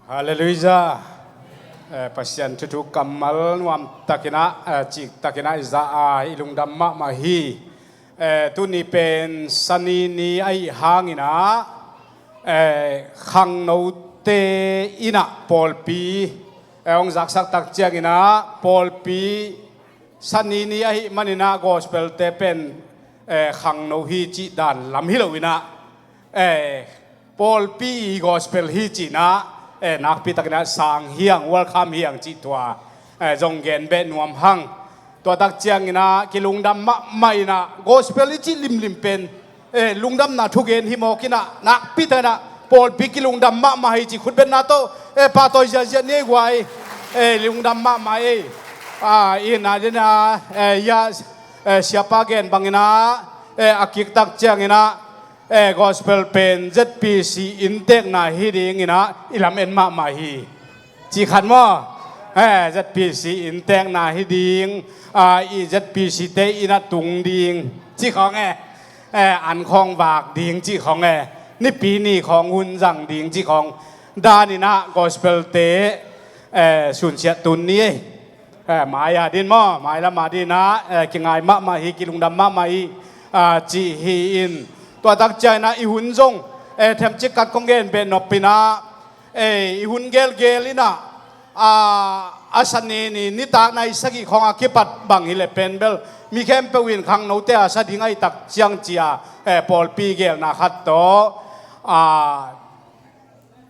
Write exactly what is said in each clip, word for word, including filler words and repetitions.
Halleluiah. Eh, Pasian thuthu kammal nuamtakinah, eh, ciktakinah i za a i lungdam mahmah hi. Eh, tuni pen sani ni ahi hanginah, eh, khangnote inah pawlpi, eh, hong zaksak tak cianginah pawlpi sani ni ahi maninah gospel-te pen, eh, khangno hi cih dan lam hi loinah, eh, pawlpi i gospel hi cinah, eh, nakpitakinah sang hiang, welcome hiang cih tua, eh, zong gen beh nuam hang. Tua tak cianginah kilungdam mahmah inah gospel i cih limlim pen, eh, lungdamna thugen hi mawkinah nakpitakinah pawlpi kilungdam mahmah hi cih khutbetna tawh, eh, pahtawi ziahziah ni ei guai. Eh, lungdam mahmah ei. Ah, inah dinah, eh, ya, eh, siapa gen banginah, eh, a kiktak cianginah, eh, gospel pen Z P C inntekna hi dinginah i lamen mahmah hi. Cih khat maw? Eh, Z P C inntekna hi ding, ah, i Z P C-te innah tung ding cih khawng eh, eh, an khawng vak ding cih khawng eh, nipi ni khawng hun zang ding cih khawng daninah gospel-te, eh, sunsiat tun ni ei. Eh, mai a din maw, mai lam a dinah, eh, kingai mahmah hi, kilungdam mahmah hi, ah, cih hi in. Tua tak cianginah i hun zong, eh, themcik khat kong gen beh nopinah, eh, i hun gelgel inah, ah, a sani ni nitak nai sagih khawng a kipat bang hileh pen bel mi khempeuh in khangnote a sa ding ahi tak ciang cia, eh, pawlpi gelna khat tawh, ah,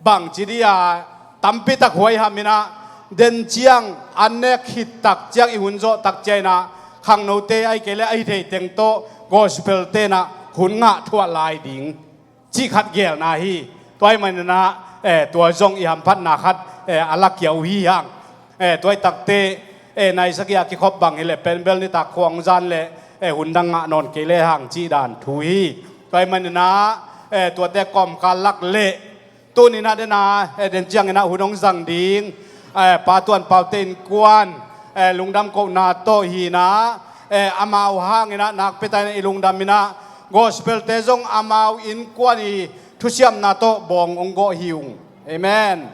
bangci dih a tampitak huaihaminah den ciang an nek khit tak ciang i hun zawh tak cianginah khangnote ahi kei le ahi theiteng tawh gospel-te inah hun ngah thuah lai ding cih khat gelna hi. Tua ahi maninah, eh, tua zong i hamphatna khat, eh, a lakia uh hi hang. Eh, tua ahi takte, eh, nai sagih a kikhop bang hileh pen bel nitak khawng zan le, eh, hun dang ngah nawn kei le hang cih dan thu hi. Tua ahi maninah, eh, tuate kawmkal lak leh tuninah dena, eh, den cianginah hun hong zang ding, eh, Pa Tuan Paute innkuan, eh, lungdam kohna tawh hinah, eh, amau hanginah nakpitakinah i lungdaminah gospel-te zong amau innkuan i thusiamna tawh bawng hong gawh hi ung. Amen.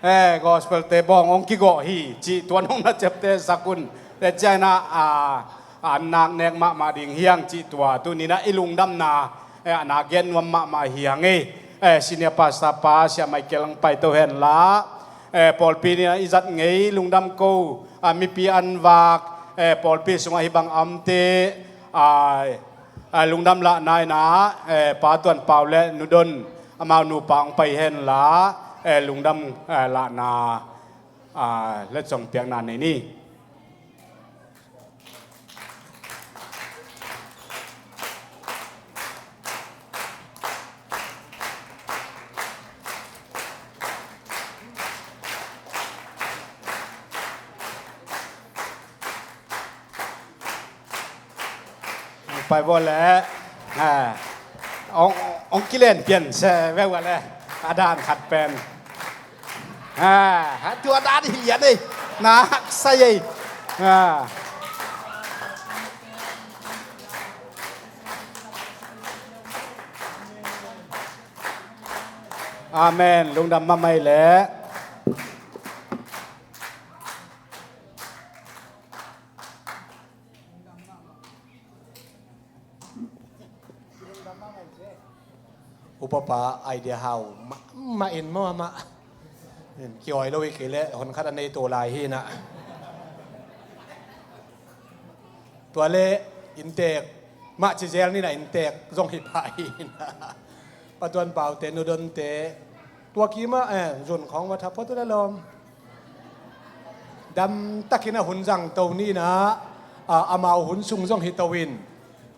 Eh, gospel-te bawng hong kigawh hi cih tuan hong na ciaptehsak un. Te cianginah, ah, an nak nek mahmah ding hiang cih tua tuninah i lungdamna, eh, a na gen nuam mahmah hi hang ei. Eh, senior pastor pa Sia Michael hong paito henla, eh, pawlpi ni a i zat ngei lungdam ko, ah, mipi an vak, eh, pawlpi sungah hih bang a omte, ah, ah, lungdam lahna inah, eh, Pa Tuan Pau le Nu Don amau nupa hong pai henla, eh, lungdam, eh, lahna, ah, letsong piakna nei ni. Pai bawl le, ah, ong, ong kilen pian se ve ua le, a dan khat pen. Ah, tua dan hi lian ei, nak sai ei. Ah. Amen. Lungdam mahmah ei le. Upa pa idea hau mah, mah in maw mah. Kiawi lo i kei leh hon khat a nei to lai hi na. Tua leh inntek mah ci zel ni na, inntek zong hi pah hi na. Pa Tuan Paute, Nu Donte, tua kimah, eh, zun khawng va tha phot uh le lawm. Damtakin a hun zang to ni na, ah, amau hun sung zong hi to in,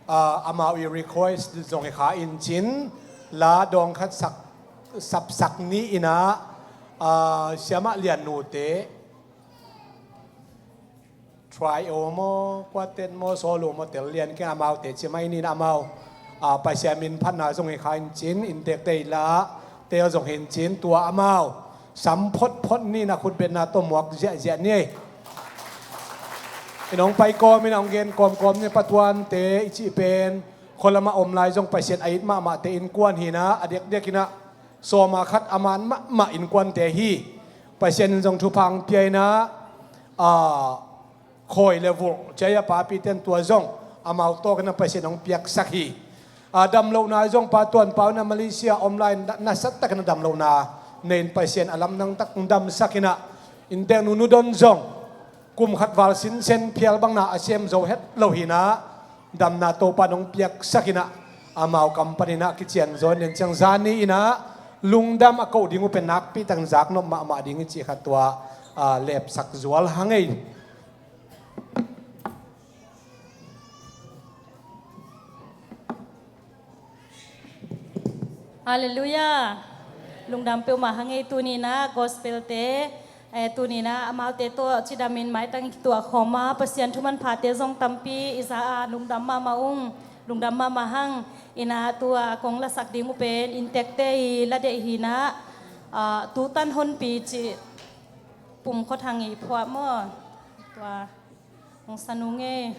ah, amau i request zong hi kha in cin, la dawng khat sak, sapsak ni in ah, ah, Siamah Lian nute, Try o maw, quartet maw, solo maw, tel lian keng amaute ci mai ni na amau, ah, Pasian min phatna zong hi kha in cin, inntek tei la, tel zong hi in cin, tua amau sam photphot ni na, khutbetna tawh muak ziahziah ni ei. In hong pai kawm in hong gen kawmkawm ni, Pa Tuante i cih pen, khualamah om lai zong Pasian a it mahmahte innkuan hi na, a diakdiak in ah, Sawma khat a man mahmah innkuante hi. Pasian in zong thupha hong pia in ah, a, khawi le vulh, cia a papi ten tua zong amau tawh kina Pasian hong piaksak hi. A, damlohna zong Pa Tuan Pau in ah Malaysia om lai-in na, nasatakin a damlohna nei-in Pasian a lamdang tak hong damsak in ah, inntek nu Nu Don zong kum khat val sinsen phial bangin a sem zo het lo hi in ah, damna Topa in hong piaksak in ah, amau kam panin ah kician zaw in, en ciang zani in ah lungdam a koh ding uh pen nakpi takin zaknop mahmah ding hi cih khat tua, a, lepsak zual hang ei. Halleluiah. Lungdam peuhmah hang ei. Tuni in ah gospel te, eh, tuni in ah amaute tawh cidamin maitang i kituah khawm a, Pasian thu manphate zong tampi i za a, lungdam mahmah ung. Lungdam mahmah hang. In ah tua kong lasak ding uh pen inntekte i la deih hi in ah, ah, Tu Tan Honpi cih pum khua thang i phuah maw. Tua hong sa nung ei.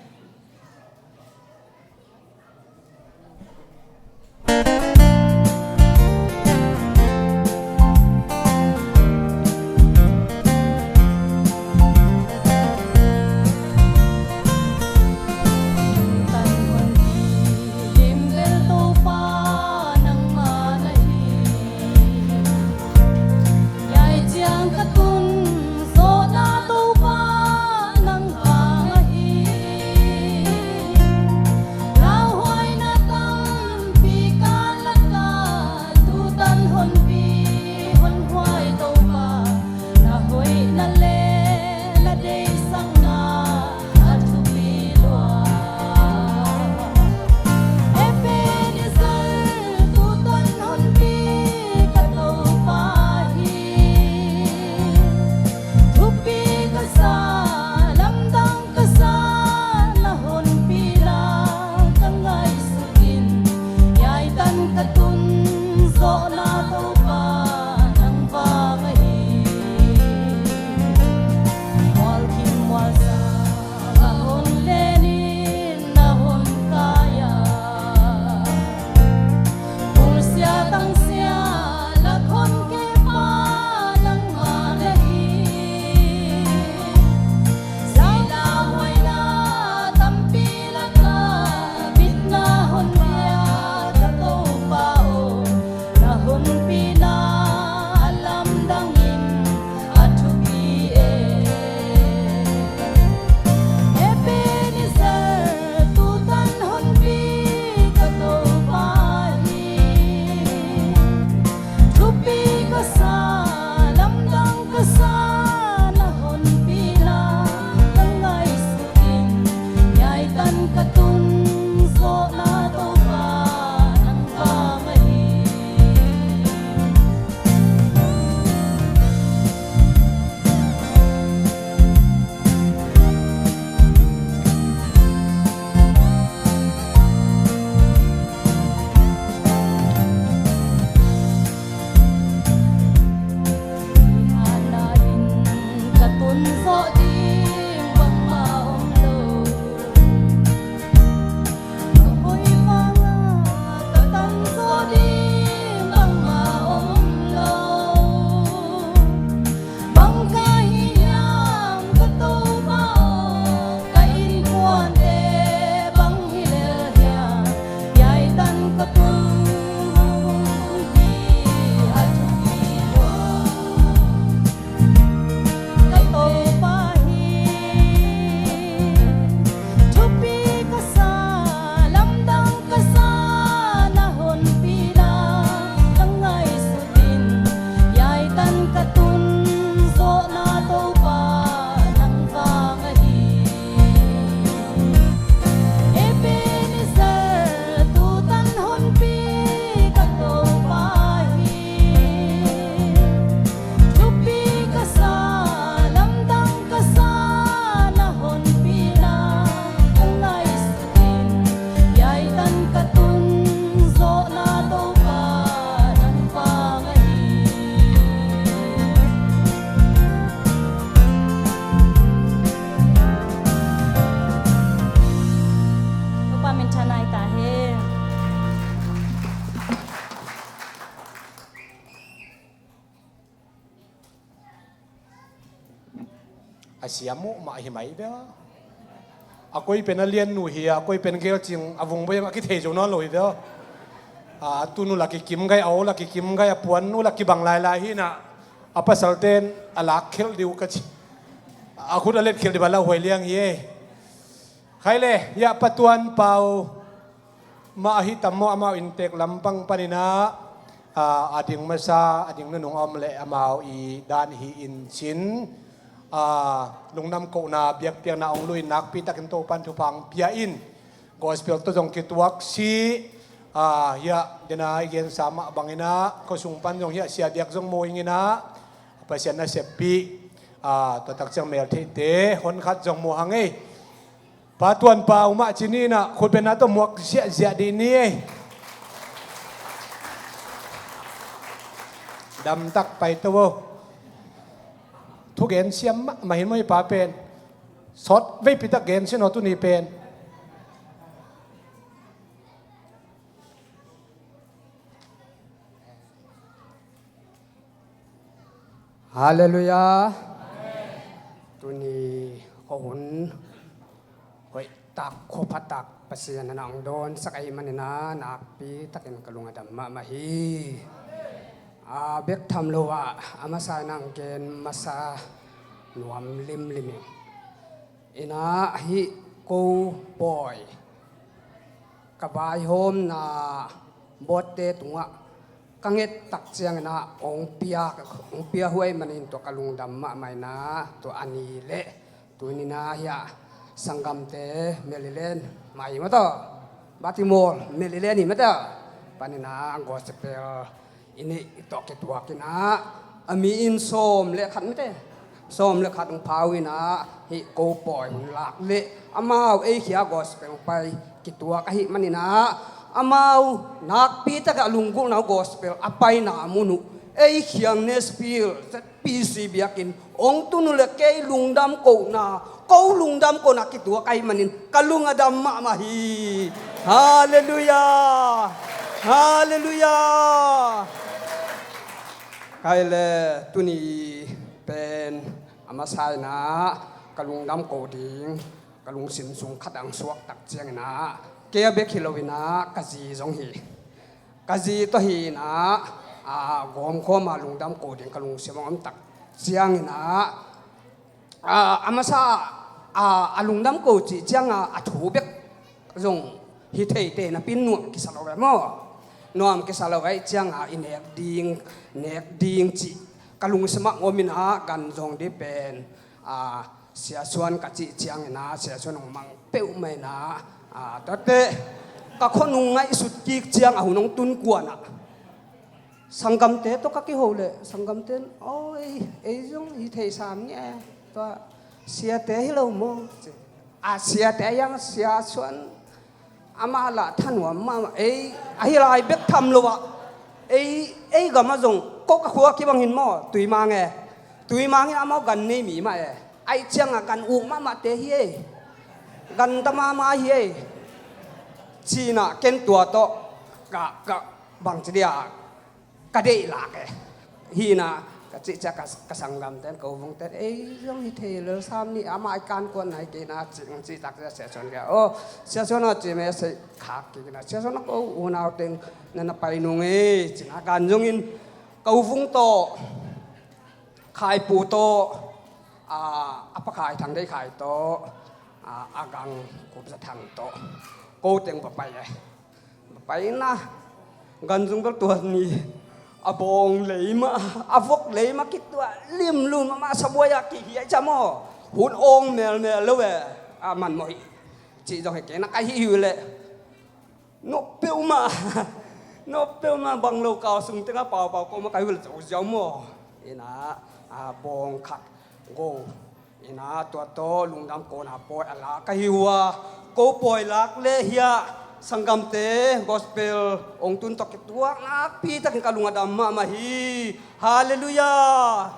A sia muh mah hi mai bia. A koi pen a lian nu hi a, a koi pen gel cing a vung boi a kithei zo nawn lo hi bia. A tunu la kikim gai, a o la kikim gai, a puan nu la kibang lailai hi na. A pasal ten a lak khelh diu ka ci. A khut a let khelh diu a la huai liang hi e. Khai le, ya Pa Tuan Pau mah ahi tam maw, amau inntek lampang panin ah, a, a ding masa, a ding nunung a om leh amau i dan hi in cin, a, lungdam kohna biakpiakna hong lui nakpi takin Topan thupha hong pia in, gospel tawh zong kituak si, a, hiah dena i gensa mah bangin ah, khuasung pan zong hiah sia biak zong mu ing in ah, Pasian na seppih, a, tua tak ciang mel theihte hon khat zong mu hang ei. Pa Tuan Pau mah ci ni na, khut beng na tawh muak ziahziah dih ni ei. Damtak pai to vo. Thugen siam mahmah hi maw i pa pen. Sawt veipi tak gen sin aw tuni pen. Halleluiah. Tuni khuahun hoihtak, khuaphatak Pasian in a hong dawnsak ahih manin ah nakpi takin ka lung a dam mahmah hi. A, bek tham lo ah a masa in a hong gen masa nuam limlim ing. In ah hih ko pawi ka vaihawmna bawtte tungah ka nget tak ciangin ah hong pia, hong pia huai manin tua ka lungdam mahmah in ah, tua a ni leh tuni in ah hiah sanggamte Maryland mah hi maw taw, Baltimore, Maryland hi maw taw, panin ah gospel i neih tawh kituak in ah, a mi in sawm le khat mite, sawm le khat hong pha uh in ah, hih ko pawi hun lak leh amau ei khia gospel hong pai kituak ahih manin ah, amau nakpi takah a lunggulhna uh gospel a paina mun uh ei khiang Nashville Z P C biakinn hong tun uh leh kei lungdam kohna, ko lungdam kohna kituak ahih manin ka lung a dam mahmah hi. Halleluiah. Halleluiah. Khai le, tuni pen a masa in ah ka lungdam ko ding ka lungsim sung khat a hong suak tak ciangin ah, kei a bek hi lo in ah ka zi zong hi. Ka zi tawh hi in ah, a, gawmkhawm a lungdam ko ding ka lungsim a hong om tak ciangin ah, a, a masa, a, a lungdam ko cih ciang a, a thu bek zong hi theite napi in nuam kisa lo ve maw. Nuam kisa lo ve ciang a, i nek ding, nek ding cih ka lungsim ah hong om in ah, gan zong dih pen, a, Sia Suan ka cih ciangin ah, Sia Suan hong mang peuhmah in ah, a, tuate ka khuanung ngaihsut kik ciang a hun hong tun kuan ah, sanggamte tawh ka kiho leh sanggamte in, "Aw, ei, ei zong hi thei sam nge, tua siate hi lo maw?" ci. A, siate a hiang Sia Suan amah lah thanuam mahmah, ei, ahi lai bek tham lo ah, ei, ei gam ah zong, ko ka khua kibang hi maw, Tuimang e, Tuimang in amau gan nei mi mah e, ahih ciang a gan uk mahmahte hi ei, gan ta mahmah hi ei, ci in ah ken tua tawh ka, ka bangci dia ka deih lak e. Hi in ah ka cih ciang ka, ka sanggamte in, ko vungte in, "Ei zong hi thei lel sam ni, amah i kan kuan nai kei na," ci, ci tak ciang Sia Suan kia, "Aw, Sia Suan aw," ci, "me sei khak kik in ah, Sia Suan aw, ko unau teng na na pai nung ei," ci in ah gan zong in, ko vung tawh, Khaipu tawh, a, a Pa Khai Thang Dei Khai tawh, a, a gang Kup Za Thang tawh, ko teng va pai e. Pai in ah, gan zong bel tua ni, a bawng lei mah, a vok lei mah kituah limlum, amah sabuai ah kihiai ciam aw, hun awng melmel lo e, a man mawh hi, cih zong hi kei na ka hih hi uh leh. Nop peuhmah, nop peuhmah bang lo kau sung tengah paupau ko mah ka hi uh leh zo ziau maw. In ah, a bawng khat go. In ah tua tawh lungdam kohna pawi a lak ka hi uh a, ko pawi lak le hiah sanggamte gospel hong tun tawh kituak nakpi takin ka lung a dam mahmah hi. Halleluiah.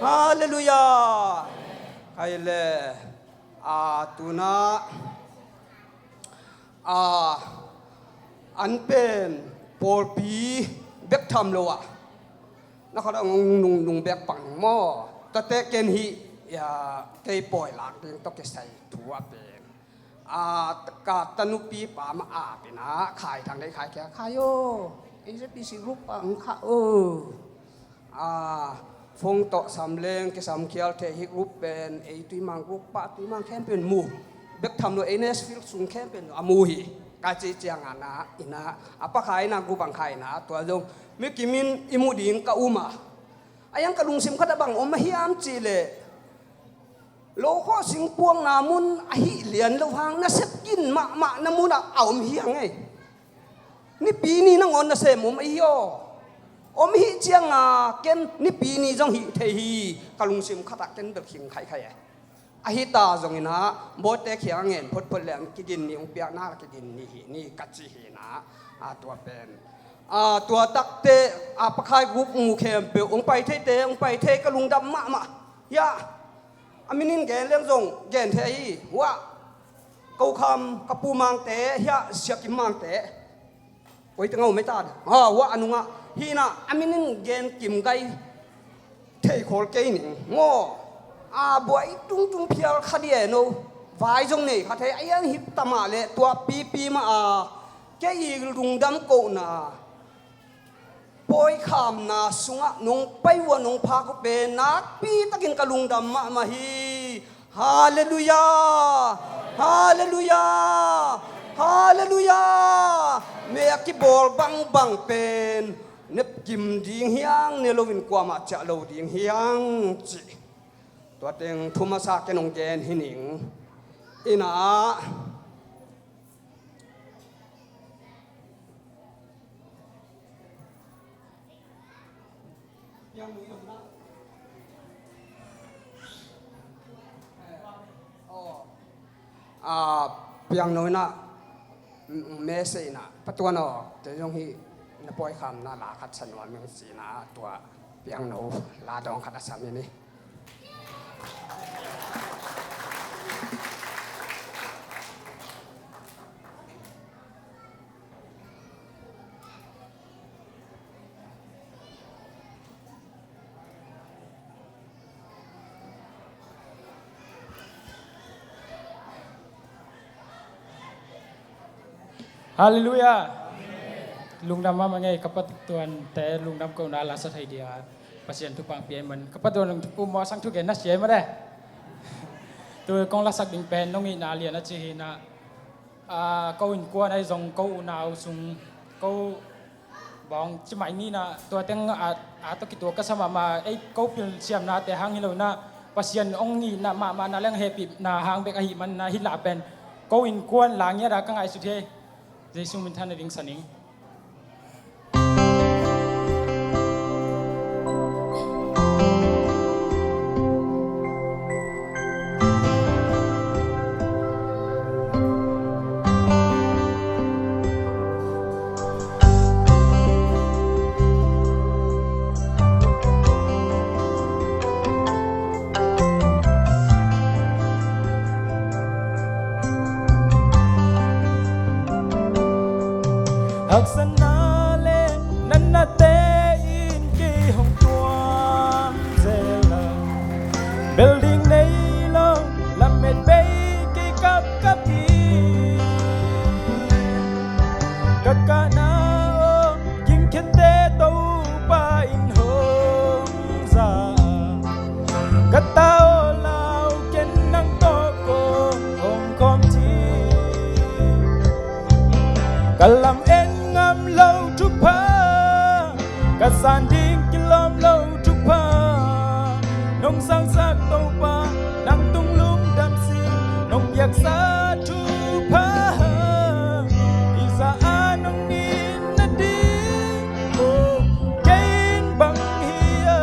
Halleluiah. Khai le, a, tu in ah, a, an pen pawlpi bek tham lo ah, na khat a nung, nung, nung bek pang ning maw. Tuate ken hih Ia, kei pawi lak ding tawh kisai thu a pen, a, ka tanupi pa mah a pen a khai thang dei khai kia khai aw, A Z P C group ah ang kha aw. A, phone tawh sam leng kisam khial thei hi group pen, ei tui mang group pa tui mang khempeuh mu bek tham lo, ei Nashville sung khempeuh a mu hi. Ka ci ciang a na ina a pa khai na group ang khai na tua zong mi kimin i mu ding ka um a. A yang ka lungsim khat a bang om a hiam cih leh, lo khawh sing puakna mun ahi lian lo hang nasep kin mahmah na mun ah a om hi hang ei. Nipi ni nangawn nasem om ahi aw. Om hi ciang a ken nipi ni zong hi thei hi. Ka lungsim khat ah ken bel khing khaikhai e. Ahi ta zongin ah bawite khiang a ngen photphot le ang kigin ni ong piakna la kigin ni hi ni ka ci hi na. A tua pen, a, tua takte a pakhai group mu khempeuh ong pai theite ong pai thei ka lungdam mahmah. Hiah a minin gen leng zong gen thei hi. Huah Kokham ka pu Mangte, hiah Siakim Mangte. Koi teng a um ei ta, ha, huah a nungah hi na a minin gen kim gai thei khol kei ning maw. A buai tungtung phial kha di e no. Vai zong nei kha thei a iang hip tamah le tua pipi mah a kei i lungdam kohna pawi khamna sungah nong pai uh a nong phak uh pen nakpi takin ka lungdam mahmah hi. Halleluiah. Halleluiah. Halleluiah. Me a kibawl bangbang pen nepkim ding hiang ne loin kuamah ciah lo ding hiang cih tua teng thu masa ken ong gen hi ning. Ina a, piangno ina message ina patuan aw, te zong hi na pawi khamna la khat sa nuam ing si na tua piangno la dawng khat a sam hi ni. Halleluiah. Lungdam mahmah ngei ka patuante, lungdam kohna la sa thei dia Pasian thupha pia man. Ka patuan um mawh sang thu gen na sia mah de. Tu kong lasak ding pen nong itna lian a ci hi na. A, ko innkuan ahi zong ko unau sung ko bawng ci mai ni na tua teng a, a tawh kituak ka sa mahmah ei ko pilsiamnate hang hi lo na Pasian ong itna mahmah na leng hehpihna hang bek ahi man na hi lah pen ko innkuan la ngiat a ka ngaihsut hi. Jesu min than a ding sa ning. Haksatna le natnate in kei hong tuam zel a, bel ding nei lo lamet bei kei kapkap hi. Ka kahna aw gingkhiate Topa in hong za a, ka ta aw lau ken nang tawh kong omkhawm ci. Ka lam en ngam lo thupha, ka san ding kilawm lo thupha, nong sangsak Topa nang tung lungdam sing, nong piaksa thupha i za a nong nit nading. Kei in bang hi a,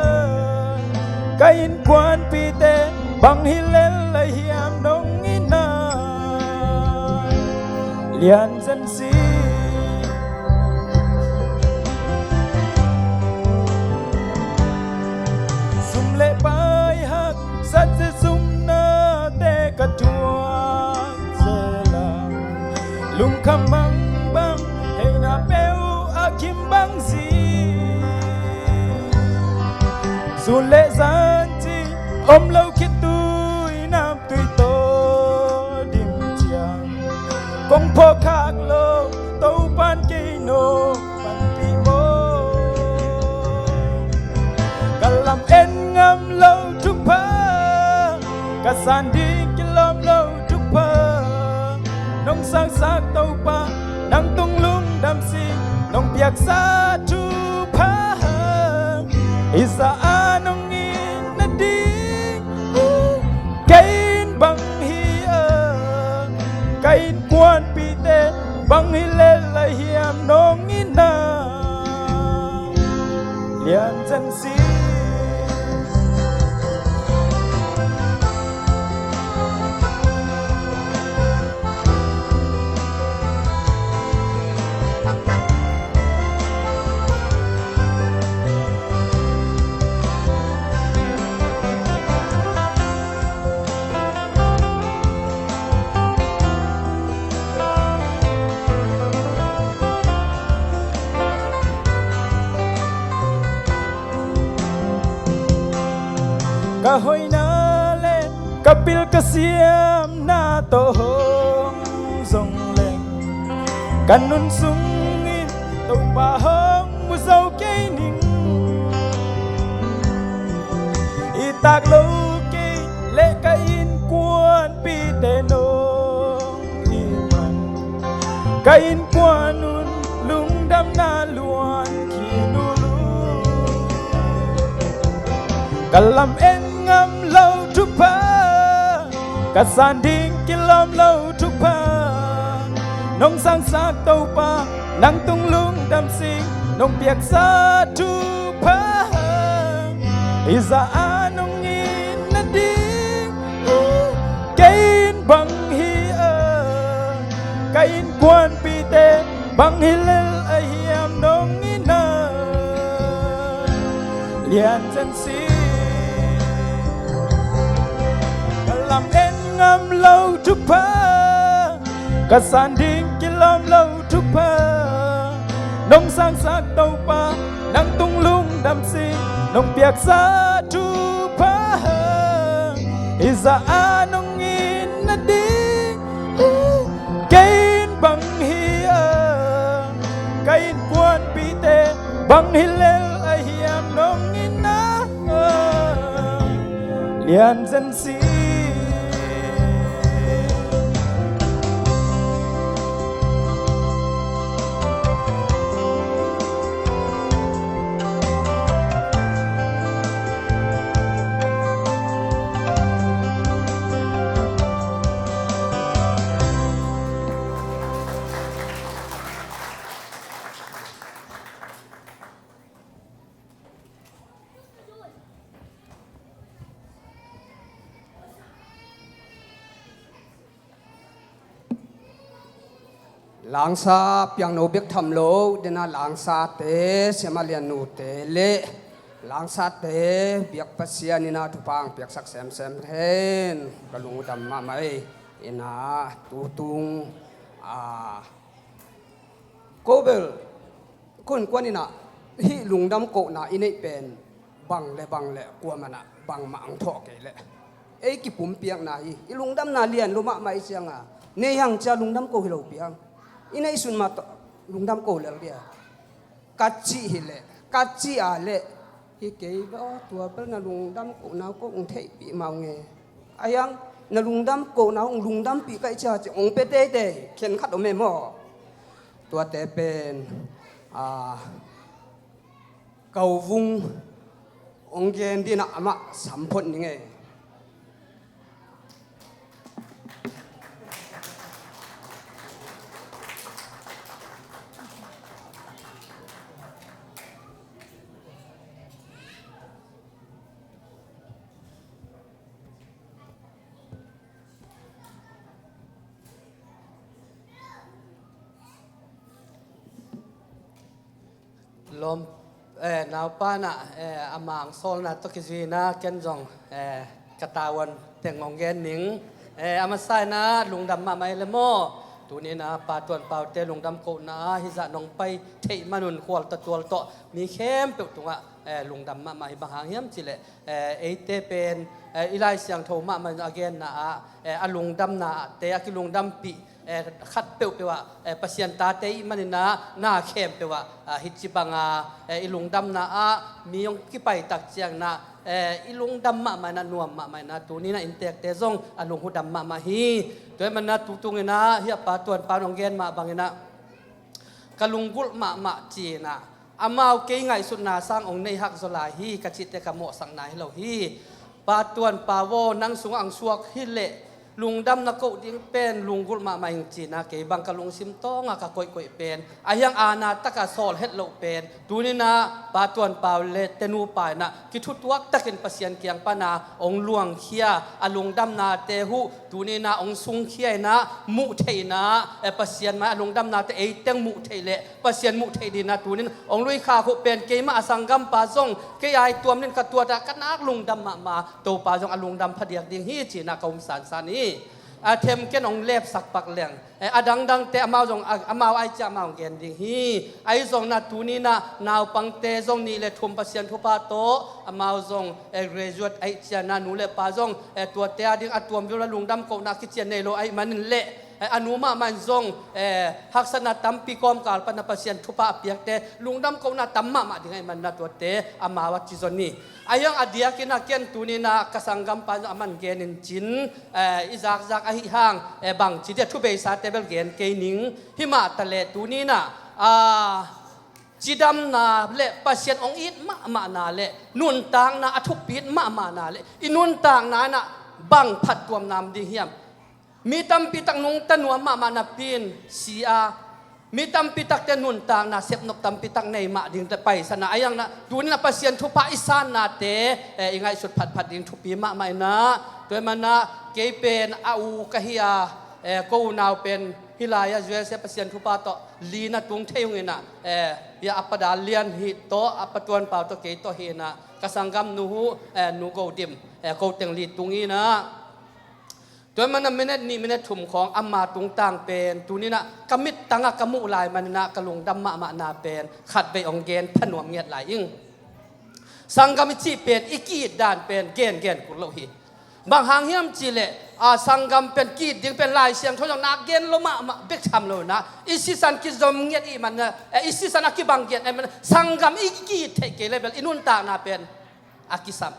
ka innkuanpihte bang hi lel lai hiam nong itna lian zen si. Sum le pai haksat zia sumnate ka tuak zel a, lungkham bangbang heina peuh a kim bang zi. Sun le zan ci om lo khit tu Hong phawk khak lo, Topa'n kei nong panpih maw. Ka lam en ngam lo thupha, ka san ding kilawm lo thupha, nong sangsak Topa, nang tung lungdam sing, nong piaksa thupha, hi zah a nong it nading. Kei in bang hi a, ka innkuanpihte bang hi lel a hiam nong itna lian zen si. Ka hoihna le ka pil ka siamna tawh hong zong leng, ka nun sungin Topa hong mu zo kei ning. I tak lo kei le ka innkuanpihte nong it man, ka innkuan un lungdamna luan khin uh. Ka lam en ngam lo thupha, ka san ding kilawm lo thupha, nong sangsak Topa, nang tung lungdam sing, nong piaksa thupha, hi zah a nong it nading. Kei in bang hi a, ka innkuanpihte bang hi lel a hiam nong itna lian zen si. Ka lam en ngam lo thupha, ka san ding kilawm lo thupha, nong sangsak Topa, nang tung lungdam sing, nong piaksa thupha, hi zah a nong it nading. Kei in bang hi a, ka innkuanpihte bang hi lel a hiam nong itna lian zen si. Langsa piangno bek tham lo, dena langsate, siamah liannute le langsate biak Pasian ina thupha ang piaksak semsem hen. Ka lungdam mahmah ei. Ina tutung a kobel kun kuan ina hih lungdam kohna i neih pen bang le bang le kua manah bangmah ang thawh kei leh ei kipumpiakna hi. I lungdamna lian lo mahmah i cianga nei hang cia lungdam ko hi lo piang. I neihsun mah tawh lungdam ko lel dia. Ka cih hileh, ka cih a leh hi kei lo, tua bel na lungdam kohna ko ong theihpih mau nge. A hiang na lungdam kohna ong lungdampih kaih cia ci ong pe teitei khen khat om e maw. Tuate pen a Kauvung ong gen dinah amah samphot ning e. Lawm, eh, naupa nah, eh, a mang sawlna tawh kizuina ken zong, eh, ka tavuan teng hong gen ning. Eh, a masa inah lungdam mahmah hi le maw. Tuni inah Pa Tuan Paute lungdam kohna ah hizah nong pai theih manun khual tawh tual tawh mi khempeuh tungah, eh, lungdam mahmah hi. Bang hang hiam cihleh, eh, eite pen, eh, i Lai Siangtho mahmah in a genna ah, eh, a lungdamna ahte a kilungdampih eh, khat peuhpeuh ah, eh, Pasian tate i hih manin ah na khempeuh ah, ah, hih ci banga, eh, i lungdamna ah mi hong kipai tak ciangin ah, eh, i lungdam mahmah in ah, nuam mahmah in ah, tuni in ah inntekte zong a lunghudam mahmah hi. Tua ahih manin ah tu tungin ah hih a Pa Tuan Pau in hong gen mah bangin ah, ka lunggulh mahmah ci-in ah, amau kei ngaihsutna sang hong nei hak zaw lai hi, ka cihte ka mawhsakna hi lo hi. Pa Tuan Pau aw, nang sungah hong suak hi leh lungdam na koh ding pen lunggulh mahmah ing ci-in ah, kei bang ka lungsim tawngah ka koihkoih pen, ahih hang aana takah sawl het loh pen, tuni in ah Pa Tuan Pau le te nupa in ah kithutuak takin Pasian kiang pan ah hong luangkhia, a lungdamnate uh tuni in ah hong sungkhia in ah, muh theih in ah, eh, Pasian mai a lungdamnate ei teng muh theih leh Pasian muh theih dingin ah tuni in hong luikhak uh pen keimah a sanggampa zong kei a i tuam dingin ka tuat ah ka nak lungdam mahmah, Topa zong a lungdam phadiak ding hi ci-in ah ka um sansan hi. A themten hong lepsak pak leng, eh, a dangdangte amau zong, a, amau ahih ciang amau hong gen ding hi. Ahi zongin ah tuni in ah naupangte zong nih le thum Pasian thupha tawh amau zong, eh, graduate ahih ciangin ah nu le pa zong, eh, tuate a ding a tuam viau a lungdam kohna kician nei lo ahih manin leh, eh, a nu mahmah in zong, eh, haksatna tampi kawmkal pan ah Pasian thupha a piakte lungdam kohna tam mahmah ding ahih manin ah tuate amau a ci zon hi. Ahih hang a diakin ah ken tuni in ah ka sanggampa in zong aman genin cin, eh, i zakzak ahih hang, eh, bangci dia thubeisate bel gen kei ning. Himah taleh tuni in ah, ah, cidamna le Pasian hong it mahmahna le nuntakna a thupit mahmahna le i nuntakna in ah bang phattuamna om ding hiam? Mi tampi tak nungta nuam mahmah napi-in si a, mi tampi takte nuntakna sepnop tampi tak nei mah dingte paisan a, ahih hang in ah tuni in ah Pasian thupha i sannate, eh, i ngaihsut phatphat ding thupi mahmah in ah, tua ahih manin ah kei pen a u ka hi a, eh, ko unau pen hih lai-ah U S A Pasian thupha tawh li na tung thei ung in ah, eh, hih a Pa Dal Lian hi tawh, a Pa Tuan Pau tawh kei tawh hi in ah, ka sanggamnu uh, eh, Nu Go Dim, eh, ko teng li tung in ah, tua ahih manin ah minute nih minute thum khawng ama tungtang pen tuni in ah ka mittang ah ka muh lai manin ah ka lungdam mahmahna pen khatvei hong gen pha nuam ngiat lai ing. Sanggam i cih pen, i ki-it dan pen gengen kul lo hi. Bang hang hiam cih leh, a, sanggam pen ki-it ding pen Lai Siangtho zong nak gen lo mahmah bek tham lo in ah, i sisan kizom ngiat i hih manin ah, eh, i sisan a kibang ngiat i hih manin ah, sanggam i ki-it theih kei leh bel i nuntakna pen a kisam.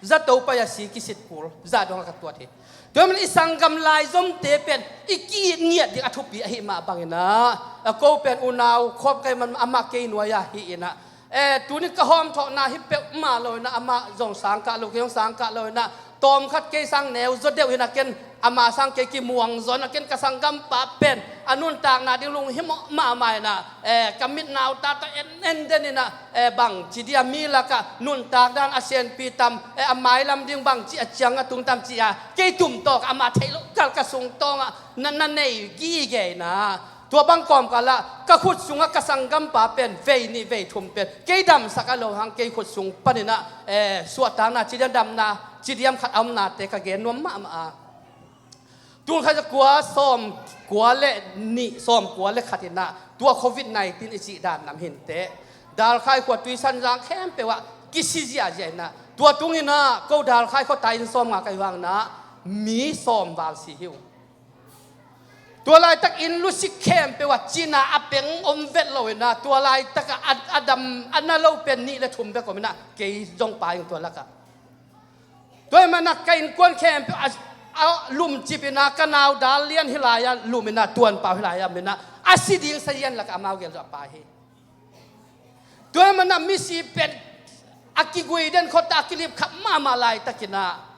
Zato pai a si kisit kul, zah dong a ka tuat hi. Tua ahih manin i sanggam laizomte pen i ki-it ngiat ding a thupi ahih mah bangin ah, a ko pen unau khawm ka hih manin amah kei nuai-ah hi in ah, eh, tuni ka hawmthawhna hi peuhmah lo in ah, amah zong sang kah lo, kei zong sang kah lo in ah, tawmkhat kei sang neu zaw deuh hi in ah, ken ama sang kei kimuang zaw in ah, ken ka sanggampa pen a nuntakna ding lunghimawh mahmah in ah, eh, ka mit nau ta tawh en en den in ah, eh, bangci dia mi lakah nuntak dan a senpi tam, eh, a mailam ding bangci a ciang a tung tam ci-a kei tum tawk ama theih loh kal ka sung tawngah na, na nei gige in ah, tua bang kawmkal ah ka khut sungah ka sanggampa pen vei nih vei thum pen kei damsak a lo hang kei khut sung panin ah, eh, suahtakna ci diam, damna ci diam khat a omnate ka gen nuam mahmah a. Tul khat za kua sawm kua le nih, sawm kua le khat in ah tua Covid nineteen i cih dan nam hi inteh, Dalkhai khua Tuisanzang khempeuh ah kisi ziahziah in ah, tua tung in ah ko Dalkhai khua tai inn sawmnga ka hi uh hang in ah mi sawm val si hi uh. Tua laitak inn lusik khempeuh ah cina a peng om vet lo in ah, tua laitak ah a, a dam a na lo pen nih le thum bek om in ah, kei zong pai ing tua lakah. Tua ahih manin ah ka innkuan khempeuh a, a lumcip in ah, ka nau Dal Lian hih lai-ah lum in ah, Tuan Pau hih lai-ah lum in ah, a si ding sazian lakah amau gel zong a pai hi. Tua ahih manin ah misi pen a kigui den khawng ta, a kilip khap mahmah laitakin ah,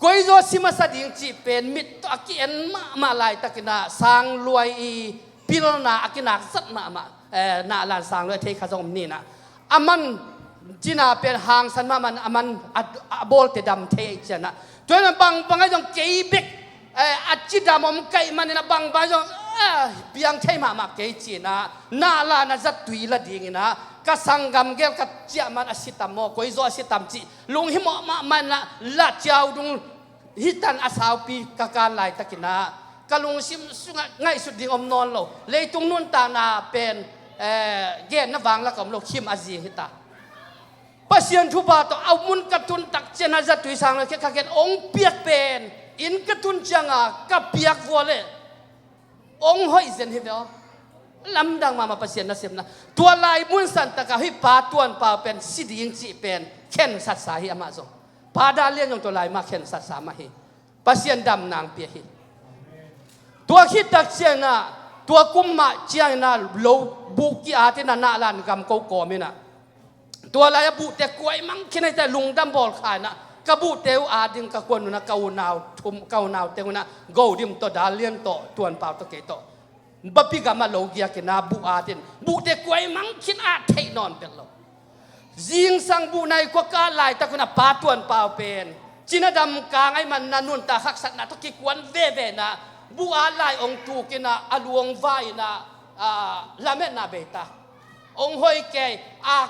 koizaw si masa ding cih pen mit tawh a ki-en mahmah laitakin ah, sangluai i pilna a kinak zat mahmah, eh, nahlan sangluai thei kha zong om ni in ah, a man cina pen hangsan mahmah in ah, a man a, a bawlte dam thei ahih ciangin ah, tua in ah bangbang ahi zong kei bek, eh, a cidam om ka hih manin ah bangbang ahi zong, eh, piang thei mahmah kei ci-in ah, nahlan a zattui la dingin ah, ka sanggam gel ka ciah man a si tam maw, koizaw a si tam cih lunghimawh mahmah in ah, la ciau dung hitan a saupi ka kan laitakin ah, ka lungsim sungah ngaihsut ding om nawn lo. Leitung nuntakna pen, eh, genna vang lak om lo, khim a zing hi ta. Pasian thupha tawh a mun ka tun tak ciang ah, zattui sang lo khe ka gen hong piak pen, inn ka tun ciangah ka piak vua leh Ong hoih zen hi ve aw. Lamdang mahmah Pasian nasepna. Tua lai mun santakah hih Pa Tuan Pau pen si ding cih pen khensatsa hi amah zong. Pa Dal Lian zong tua lai mah khensatsa mah hi. Pasian dam nang pia hi. Tua khit tak ciangin ah, tua kum mah ciangin ah lo buk ki-at in ah, Nahlan gam ko kawm in ah, tua lai-ah buhte kuai mang khin ahih teh lungdam bawl kha in ah, ka buhte uh at ding ka kuan un ah, ka unau thum, ka unau teng un ah, Go Dim tawh, Dal Lian tawh, Tuan Pau tawh, kei tawh, Bapi gamah lo giak in ah buh at in, buhte kuai mang khin, at theih nawn bel lo. Zingsang buh nai kua ka at laitak un ah Pa Tuan Pau pen cina dam kang ahih manin ah nuntak haksatna tawh kikuan veve in ah, buh at lai ong tuk in ah, a lu ong vai in ah, ah, lametna bei ta. Ong hoih kei, ak,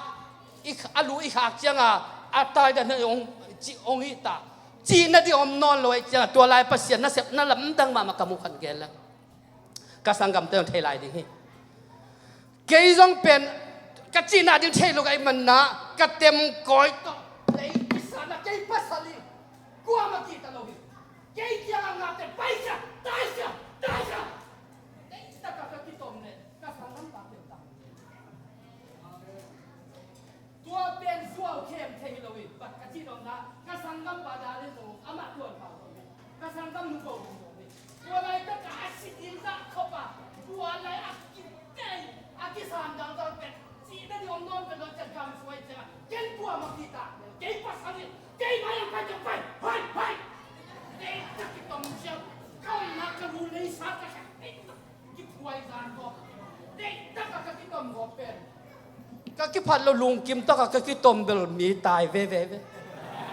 i, a lu i khak ciangah a tai dan ong, ci, ong hih ta. Cihna ding om nawn lo ahih ciangah tua lai Pasian nasepna lamdang mahmah ka muh khan gen leng. Ka sanggamte zong thei lai ding hi. Kei zong pen ka cihna ding thei lo ka hih manin ah, ka temkawi tawh lei kisa in ah, kei pasal hi, kuamah kihta lo hi. Kei kiangah ngakte pai sia, tai sia, tai sia. Kei takah ka kitom leh ka sanggampa keu ta. Tua pen zuau khem thei hi lo hi. Bang ka cih nopna, ka sanggampa Dal Lian zong, amah Tuan Pau zong hi, ka sanggamnu Go Dim zong hi. Tua laitak a si ding zah khop a, tua lai a kitei, a kisam dangdang pen, cihna ding om nawn pen lo ciang, gam suai ciang a, ken kuamah kihta, kei pasal hi, kei mai ang pai ciang pai, hai, hai. Kei ka kitom ciang, ka omna ka lu lei sa ka, kei ka kiphuai zan ko. Kei ka ka kitom ko pen. Ka kiphat lo lungkim takah ka kitom bel mi tai veve ve.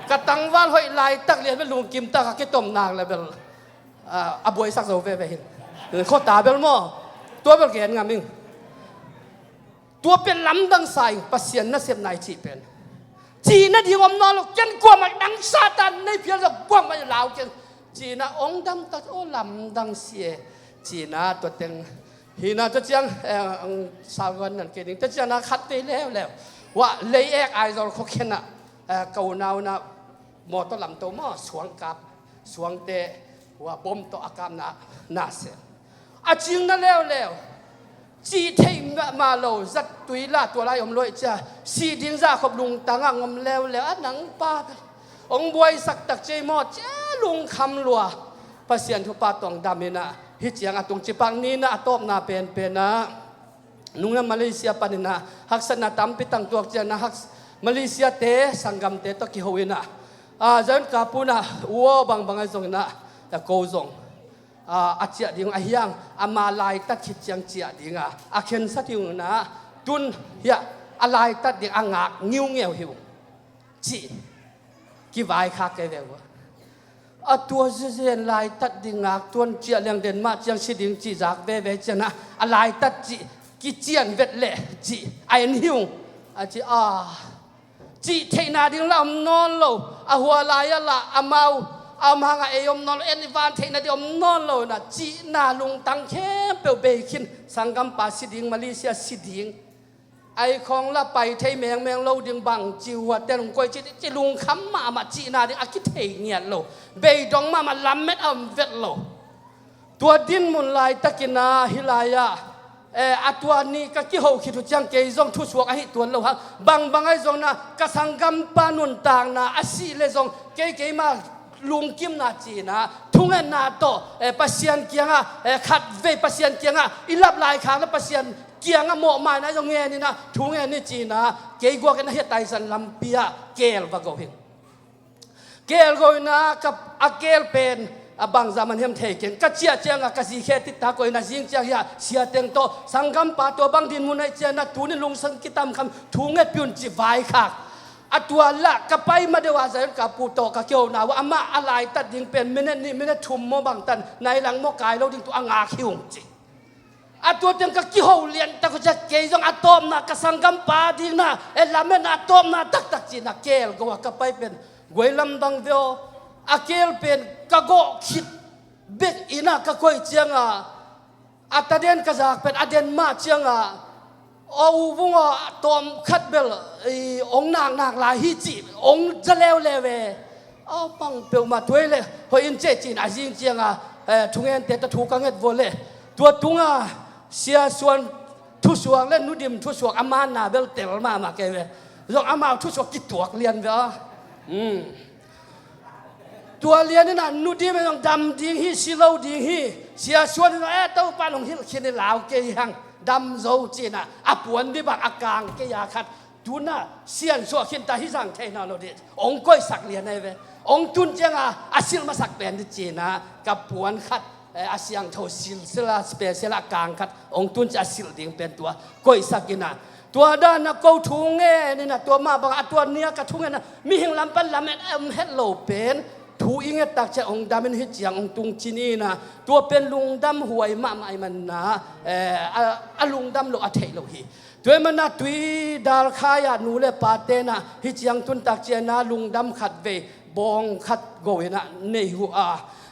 Ka tangval hoih laitak lian bel lungkim takah kitom nak le bel, ah, a buaisak zo veve hi. Khuata bel maw. Tua bel gen ngam ing. Tua pen lamdang sa ing, Pasian nasepna i cih pen. Cihna ding om nawn lo, ken kuamah dang Satan nei phial lo, kuamah lau keng. Cihna ong dam tak, aw lamdang sia. Cihna tua teng. Hihna tua ciang, eh, ang sauan nan kei ding. Tua ciang na khat vei leuleu. Wah, lei ek Aizawl khua khen ah, eh, ka unau na mawtaw lamto maw, suang kap, suangte, wah, bom tawh a kapna, na se. A cingna leuleu. Cih theih mahmah lo, zat tui lah tua lai om lo ahih ciang, si ding zah khop lungtang ah ngom leuleu, a nang pa bel. Ong buaisak tak ciai maw, cia lungkham lua. Pasian thupha tawh ong dam in ah, hih ciang a tung cipak ni in ah, a tawpna penpen ah, nungnam Malaysia panin ah, haksatna tampi tang tuak ciang ah, hak-, Malaysia te, sanggamte tawh kiho in ah, ah, Zion Kapu in ah, u aw bangbang ahi zongin ah, a ko zong, ah, a ciah ding, a hiang, ama laitat khit ciang ciah ding a, a khensat hi ung in ah, tun hiah, a laitat ding a ngak ngiungeu hi ung. Cih kivaikhak kei ve ua. A tua zenzen laitat ding ngak tuan ciah liang den mah ciang si ding cih zak veve ciang ah, a laitat cih kician vet leh cih a en hi ung. A cih, ah, cih theihna ding lah om nawn lo. A hua lai ah lah amau, a om hangah ei om nawn lo, en i van theihna ding om nawn lo in ah, cihna lungtang khempeuh bei khin, sanggampa si ding, Malaysia si ding. Ai khawng lah pai thei mengmeng lo ding bang ci, huaten hong koih ci, ci lungkham mahmah, cihna ding a kithei ngiat lo. Beidong mahmah, lamet a om vet lo. Tua dinmun laitakin ah, hih lai-ah, eh, a tua ni ka kiho khit uh ciang kei zong thusuak ahi tuan lo hang. Bangbang ahi zongin ah, ka sanggampa nuntakna a sih leh zong kei keima lungkimna ci-in ah, thungetna tawh, eh, Pasian kiangah, eh, khat vei Pasian kiangah i lap laikhak leh Pasian kiangah mawhmaina zong ngen in ah, thu ngen ni ci-in ah, kei guak in ah hiah Taizan lampi ah keel va go hi. Keel go in ah, ka, a keel pen a bangzah man hiam thei keng. Ka ciah ciangah ka zi khe titta koih in ah, zing ciang hiah siateng tawh, sanggampa tua bang dinmun ahih ciangin ah, tuni lungsim kitamkham thu ngetpih un ci vaikhak. A tua lah ka pai ma deuh ah Zion Kapu tawh ka kihona uh, amah a laitat ding pen minute nih, minute thum maw bangtan, nai lang maw kai lo ding, tua a ngak hi ung ci. A tua teng ka kiho lian tak uh ciang kei zong a tawpna, ka sanggampa dingna, e, lametna a tawpna taktak ci-in ah keel go a ka pai pen guai lamdang ve aw. A keel pen ka gawh khit bek in ah ka koih ciangah, a taden ka zak pen a den mah ciangah, aw u vung aw, a tawm khat bel, i, ong naknak lai hi ci, ong za leuleu e. Aw pang peuhmah tuai leh hoih in ceh ci-in a zing ciangah, eh, thungente tawh thu ka nget vua leh, Tua tunga Sia Suan thusuak le Nu Dim thusuak a manna bel tel mahmah kei ve. Zong amau thusuak kituak lian ve aw. Tua lian inah Nu Dim in zong dam ding hi, si lo ding hi. Sia Suan in zong, eh, Topa in hong hilh khin hi, lau kei hang, dam zo ci inah a puan dih bang a kang kei a khat. Tunah siansuah khinta hi zang thei nawn lo dih. Hong koihsak lian ahi ve. Hong tun cianga a silh masak pen dih ci inah ka puan khat, eh, a siangtho silsila special a kang khat hong tun cia a silh ding pen tua koihsak inah, tua dana ko thungen inah, tua mah bangah a tua nia ka thungen a, mihing lam pan lamet a om het lo pen thu i nget tak ciah hong dam in hi ciang hong tung cin inah, tua pen lungdam huai mahmah i manna, eh, a, a lungdam lo a theih lo hi. Tua i manna tui dalkhai ah nu le pa tenah hi ciang tun tak ciana lungdam khat vei bawng khat go inah nei uh a,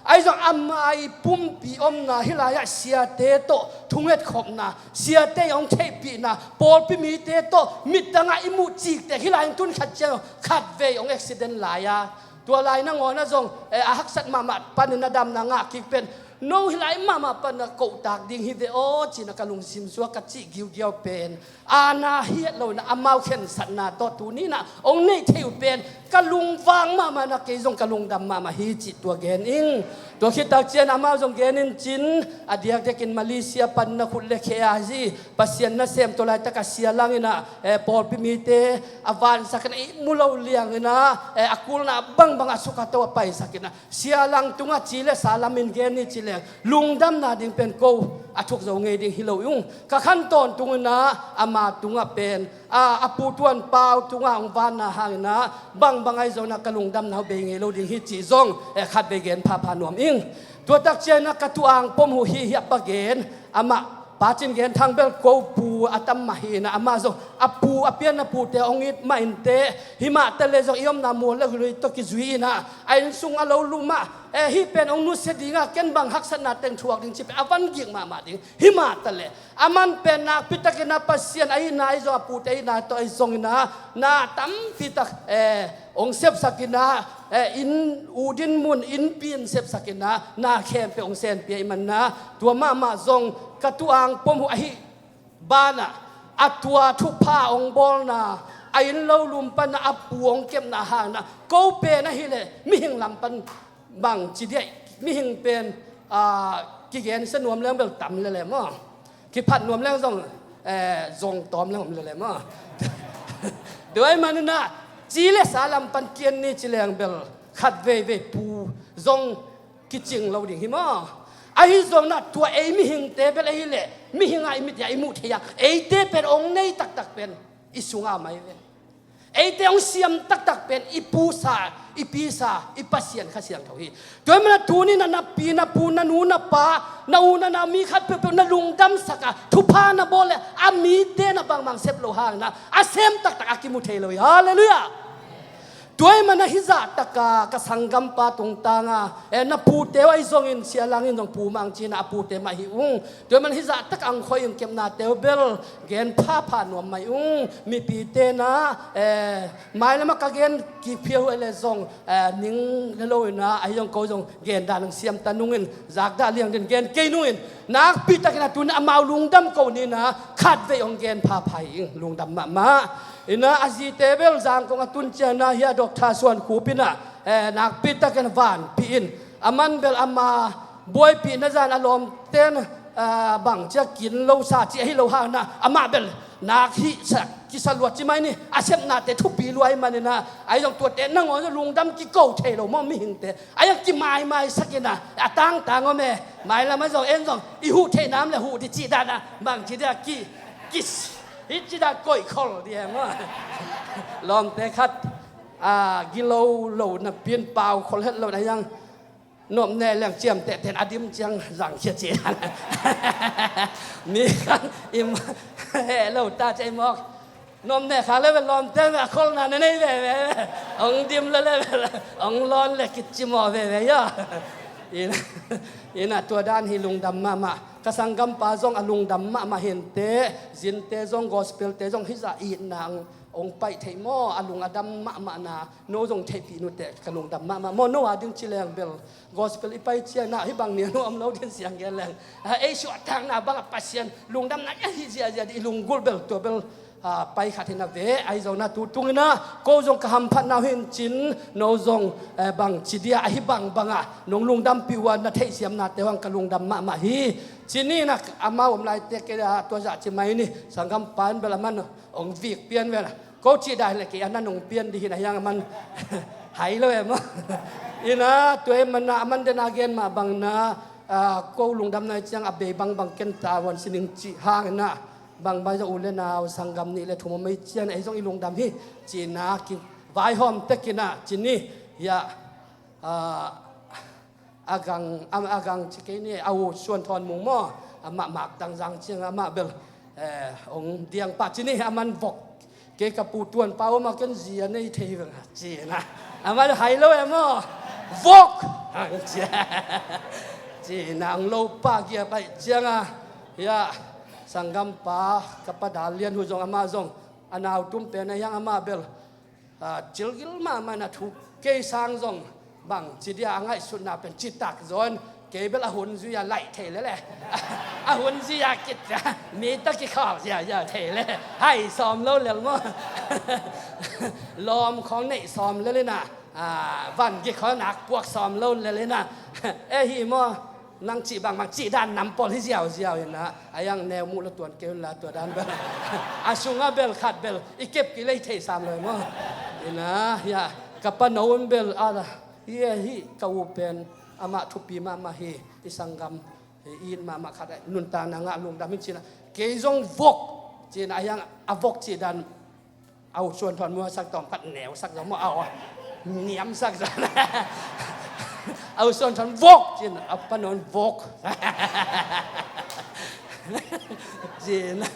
ahi zong a mai pumpi omna hi lai-ah siate tawh thungetkhopna, siate i hong theihpihna, pawlpi mite tawh mittangah i muh ciktek hi lai-in tun khat ciang khat vei hong accident lai-a, tua lai nangawnah zong, eh, a haksat mahmah panin a damna ngah kik pen, no hi lai mahmah panin a kohtak ding hi ve aw ci-in a ka lungsim suak ka cih giugiau pen, aana hiat lo inah amau khensatna tawh tuni inah hong neih theih uh pen ka lungvang mahmah inah kei zong ka lungdam mahmah hi cih tua gen ing. Tua khit tak cian amau zong gen in cin, a diakdiakin Malaysia panin a khut le khe a zi Pasian nasem tua laitak a Sia Lang inah, eh, pawlpi mite a vansak inah i mu lo liang inah, eh, a kulna bangbang a sukha to a paisak inah Sia Lang tungah ci le sa lamin gen ni ci leng lungdamna ding pen ko a thuk zo ngei ding hi lo ung. Ka khan tawntung inah ama tungah pen, a, a pu Tuan Pau tungah hong vanna hang inah bangbang ahi zong inah ka lungdamna uh bei ngei lo ding hi cih zong, eh, khat vei gen phapha nuam ing. Tua tak cian inah ka tuang pom uh hi hi a pa gen, amah Pa Cin Gen Thang bel ko pu a tam mah hi inah amah zong a pu a pianna pute hong it mah inteh, hi mah ta le zong i omna mual le lui tawh kizui inah a inn sung a lo lu mah, eh, hih pen hong nusia dingah ken bang haksatna teng thuak ding ci pen a van gik mahmah ding. Hi mah ta le a man pen nakpi takin a Pasian a itna ahi zong a pute a itna tawh ahi zong inah na tampi tak, eh, hong sepsak inah, eh, inn, u din mun, innpi in sepsak inah na khempeuh hong senpia i manna tua mahmah zong ka tuang pom uh ahi banah a tua thupha hong bawlna, a inn lo lum panah a pu hong kepna hang inah ko pen ahih leh mihing lam pan bang ci diah, mihing pen, ah, kigen sia nuam leng bel tam lele maw, kiphat nuam leng zong, eh, zong tawm leng om lele maw. Tua ahih man inah ci le sa lam pan kian ni ci leng bel khat veivei pu zong kicing lo ding hi maw. Ahi zong inah tua ei mihingte bel ahih leh mihing a i mit a i muh thei a, eite pen hong nei taktak pen i sungah mai ve. Eite hong siam taktak pen i pusa, i pisa, i Pasian Kha Siangtho hi. Tua ahih man inah tuni inah na pi, na pu, na nu, na pa, na u, na nau, mi khat peuhpeuh na lungdamsak a thupha na bawl le a mite na bangmah sep lo hang inah a sem taktak a kimu thei lo hi. Halleluiah. Tua ahih man inah hih zah taka ka sanggampa tungtanga, eh, na pute uh ahi zongin Sia Lang in zong pu mah hong ci inah a pute mah hi ung. Tua ahih man inah hih zah tak ang khoi in kepnate uh bel gen phapha nuam mai ung. Mipi tenah, eh, mailamah ka gen kik phial uh le zong, eh, ning le lo inah ahi zong ko zong gen dan hong siam ta nungin zakdah liang din gen kei nungin nakpi takin a tun amau lungdam ko ni inah khat vei hong gen phapha hi ing. Lungdam mahmah. Inah a zite bel Zangkong a tun cianah hi a Doctor Suan Khup inah, eh, nakpi takin vanpih in a man bel ama buaipihna zan a lawmten, ah, bang cia kin lo sa ci ahi lo hang inah amah bel nak hih sa kisa luat ci mai ni, a sepnate thupi luai man inah ahi zong tuate nangawn zong lungdam kiko thei lo maw mihingte. A iang kimaimai sak inah a tangtang om e. Mailam a zong en zong i huh theih nam le huh dih cih dan a bang ci dih a ki, ki, hi ci dan koih khol dih e maw. Lawmte khat, a, gilo lo napi in pau khol het lo na iang nopneh leng ciamteh ten a dim ciang zang khia ci dan. Mi khan i heh lo ta ci mawk. Nopneh khak le ve lawmte ve a kholna na nei veve. Hong dim le le ve hong lawn le kicimawh veve ia. Inah tua dan hi lungdam mahmah. Ka sanggampa zong a lungdam mahmah hinte. Zinte zong gospel te zong hizah itna hong Ong paih theih maw, a lung a dam mahmah na, no zong theihpih nuteh ka lungdam mahmah maw, no a ding ci leng bel, gospel i pai ciangin ah, hih bang ni a nuam lo ding siang gen leng. Ah, ei suahtakna bangah Pasian lungdamna i hi ziahziah ding i lunggulh bel, tua bel, ah, pai khat hi na ve, ahi zongin ah tu tungin ah, ko zong ka hamphatna uh hi in cin, no zong, eh, bang ci dia, ahi bangbang ah, nong lungdampih uh a na theihsiamnate uh hang ka lungdam mahmah hi. Ci ni na, amau om laite kei a tua zah ci mai ni, sanggam pan bel a man, ong vik pian ve na. Ko cih dan le kei a na nong pian dih hi na hiang a man. Hai lo em aw. Ina, tua hi man na, a man den a gen mah bang na, ah, ko lungdam nai ciang a bei bangbang ken ta wan sining cih hang na. Bangbang zong u le nau sanggam nih le thum om ei ciang ei zong i lungdam hi. Ci na ki vaihawm tek ina, ci ni, hiah, ah, a gang, a, a gang ci kei ni, a u Suan Thawn Mung maw, amah mak dang zang ciang amah bel, eh, ong diang pah ci ni, a man vok. Kei ka pu tuan pa om a ken zia nei thei veng a, ci na. Amah hai lo em aw. Vok! Ci na, ong lo pa gia pai ciang a, hiah, sanggam pa, ka pa Dal Lian Hu zong amah zong, a nau tum pen a hiang amah bel, ah, cilgil mahmah na thu kei sang zong bang ci dia a ngaihsutna pen citak zawn kei bel a hun zui a laih thei lele. A hun zui a kit mi ta kikhau ziahziah thei le. Hai sawm lo lel maw. Lawm khawng neih sawm lel ina, ah, van gi khawng nak puak sawm lo lel ina. E hi maw. Nang cih bangbang cih dan nam pawl hi ziauziau ina, a yang neu muh la tuan kei un la tua dan bel. A sungah bel khat bel i kep kilei thei sam lo maw. Ina, hiah, ka pa no un bel a, hiah, hih ka u pen amah thupi mahmah hi, i sanggam hi, i it mahmah khat a nuntakna ngah lungdam hi ci na. Kei zong vok ci na, a yang a vok cih dan a u Suan Thawn Mung a sak tawm khat neu sak zong maw, a u niam sak zong. A u Suan Thawn vok ci na, a pa no un vok. Ci na,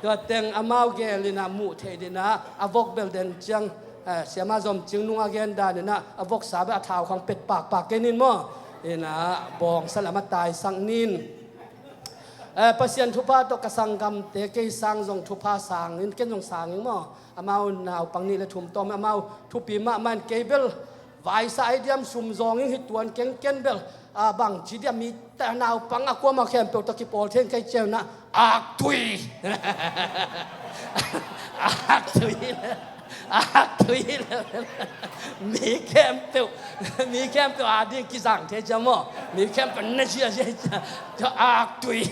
tua teng amau gel ina muh theih ding ina, a vok bel den ciang, eh, siama Zom Cing Nung a gen dan ina, a vok sa bel a thau khawng pet pakpak kei nin maw. Ina, bawngsa lam a taisak nin. Eh, Pasian thupha tawh ka sanggamte kei sang zong thupha sang in, ken zong sang in maw. Amau naupang nih le thum tawm, amau thupi mahmah in kei bel vaisa ai diam sum zawng in hi tuan kengken bel, ah, bang ci diam mi ta naupang a kuamah khempeuh tawh kipawl thei in kei ciang na aktui. Aktui. Aktui. Mi khempeuh, mi khempeuh a ding kizang thei ciang maw. Mi khempeuh na ziazia ciang aktui.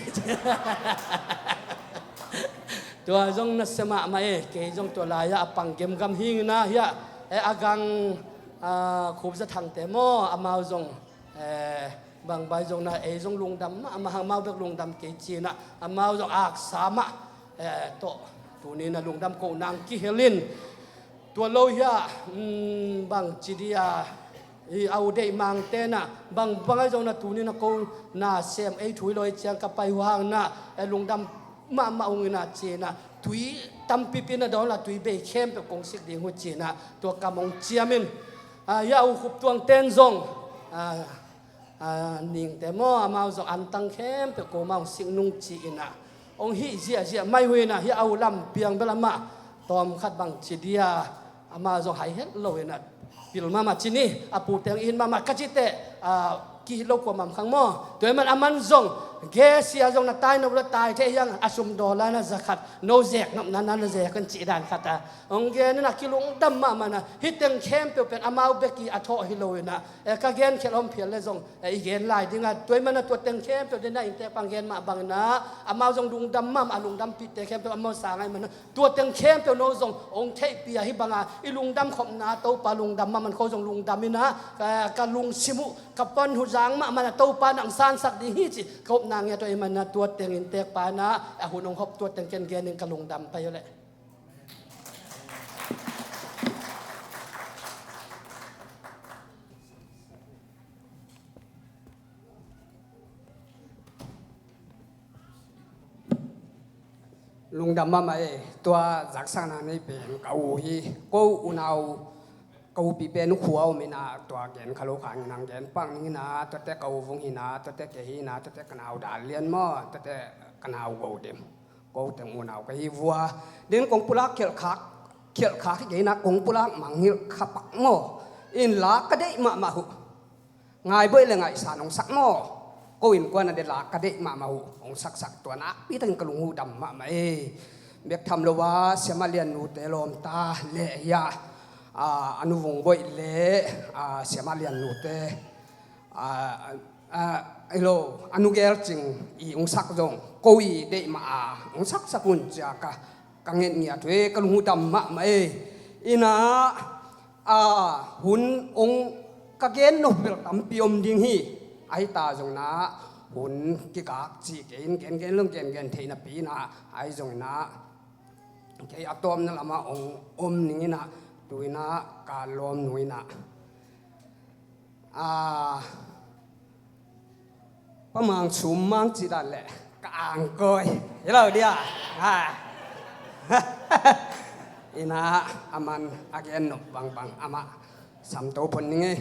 Tua zong nasia mahmah e, kei zong tua lai-ah a pang gemgam hing ina hiah, eh, a gang, ah, Khup Za Thangte maw, amau zong, eh, bangbai zong na ei zong lungdam mahmah hang, amau bek lungdam kei ci ina, amau zong aksa mah, eh, tawh tuni na lungdam kohna ang kihel in. Tua lo hiah, mm, bang ci dia, i a u Deih Mangte na, bang bang ai zong na tuni na ko na sem ei thu hi lo ei ciang ka pai uh hang na, eh, lungdam mahmah ung ina ci na, tui tampipi na dawn la tui bei khempeuh kong sik ding uh ci na, tua kam ong ciam in, ah, hiah a u Khup Tuang ten zong, ah, ah, ningte maw, amau zong antang khempeuh ko amau sik nung ci ina, ong hih ziahziah mai uh ina, hiah a u Lam Piang bel amah tawm khat bang ci dia, amah zong hai het lo ina, pil mahmah ci ni, a pute ong it mahmah ka ci teh, ah, ki it lo kua mam khang maw. Tua hi man a man zong, gesia zong na tai nop la tai thei hiang, a sum dollar na za khat no zek nopna na na zek un cih dan khat a ong gen ina, kilungdam mahmah na, hih teng khempeuh pen amau bek i a thawh hi lo ina, eh, ka gen khial om phial le zong, eh, i gen lai ding a, tua hi man a tua teng khempeuh ding na inntek pang gen mah bang ina, amau zong lungdam mahmah, a lungdampihte khempeuh amau sang ai man a, tua teng khempeuh no zong ong theihpih a hih bang a i lungdam khopna Topa lungdam mahmah in ko zong lungdam ina, ka, ka lungsim uh, ka pon uh zang mahmah na Topa nang sansak ding hi ci ka upna ngiat uh ahih man na tua teng inntek pa na a hun ong hop tua teng ken gen in ka lungdam pai uh leh. Lungdam mahmah e, tua zaksakna nei pen ka u hi, ko unau, ka upi pen khua om ina tua gen kha lo khang ina gen pang ning ina, tuate ka u Vung hi ina, tuate kei hi ina, tuate ka nau Dal Lian maw, tuate ka nau Go Dim. Ko teng unau ka hi vua. Din kong pulak khial khak Khialh kha khit kei na kong pulak mangngilh kha pak maw? In la ka deih mahmah uh. Ngai boih le ngaihsan hong sak maw? Ko innkuan a de la ka deih mahmah uh. Hong saksak tua nakpi takin ka lung uh dam mahmah e. Bek tham lo a Siamah Lian nute lawmta le hia, a, a nu Vung Boih le, a, Siamah Lian nute, a, a, a, ilo, a nu Gel Cing i hong sak zong ko i deih mah a hong saksak un cia ka, ka nget ngiat uh e, ka lung uh dam mahmah e. Ina, a, hun hong ka gen nop bel tampi om ding hi. Ahi ta zong na hun kigak ci kei in, gen gen long gen gen thei napi na, ahi zong na kei a tawpna lamah hong om ning ina, tu ina ka lawm nu ina, a, Pa Mang Sum Mang ci dan le ka angkawi hi lo dia. Ha. Ina, aman a gen nop bangbang amah samto pon ning e.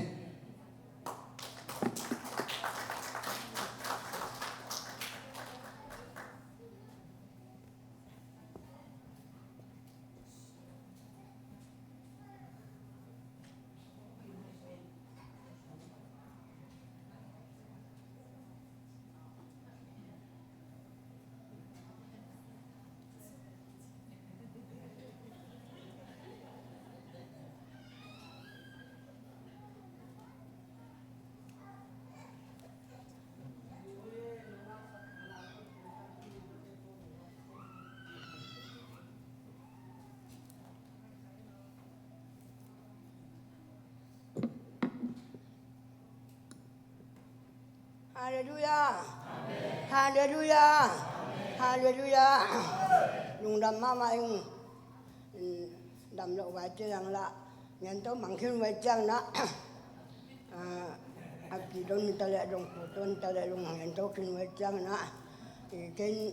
Halleluiah. Halleluiah. Halleluiah. Lungdam mahmah ing. Dam loh vai ciang la ngen to mang khin vai ciang na, a, a pi don mi ta leh dong pu don ta leh dong ngen to khin vai ciang na, i ken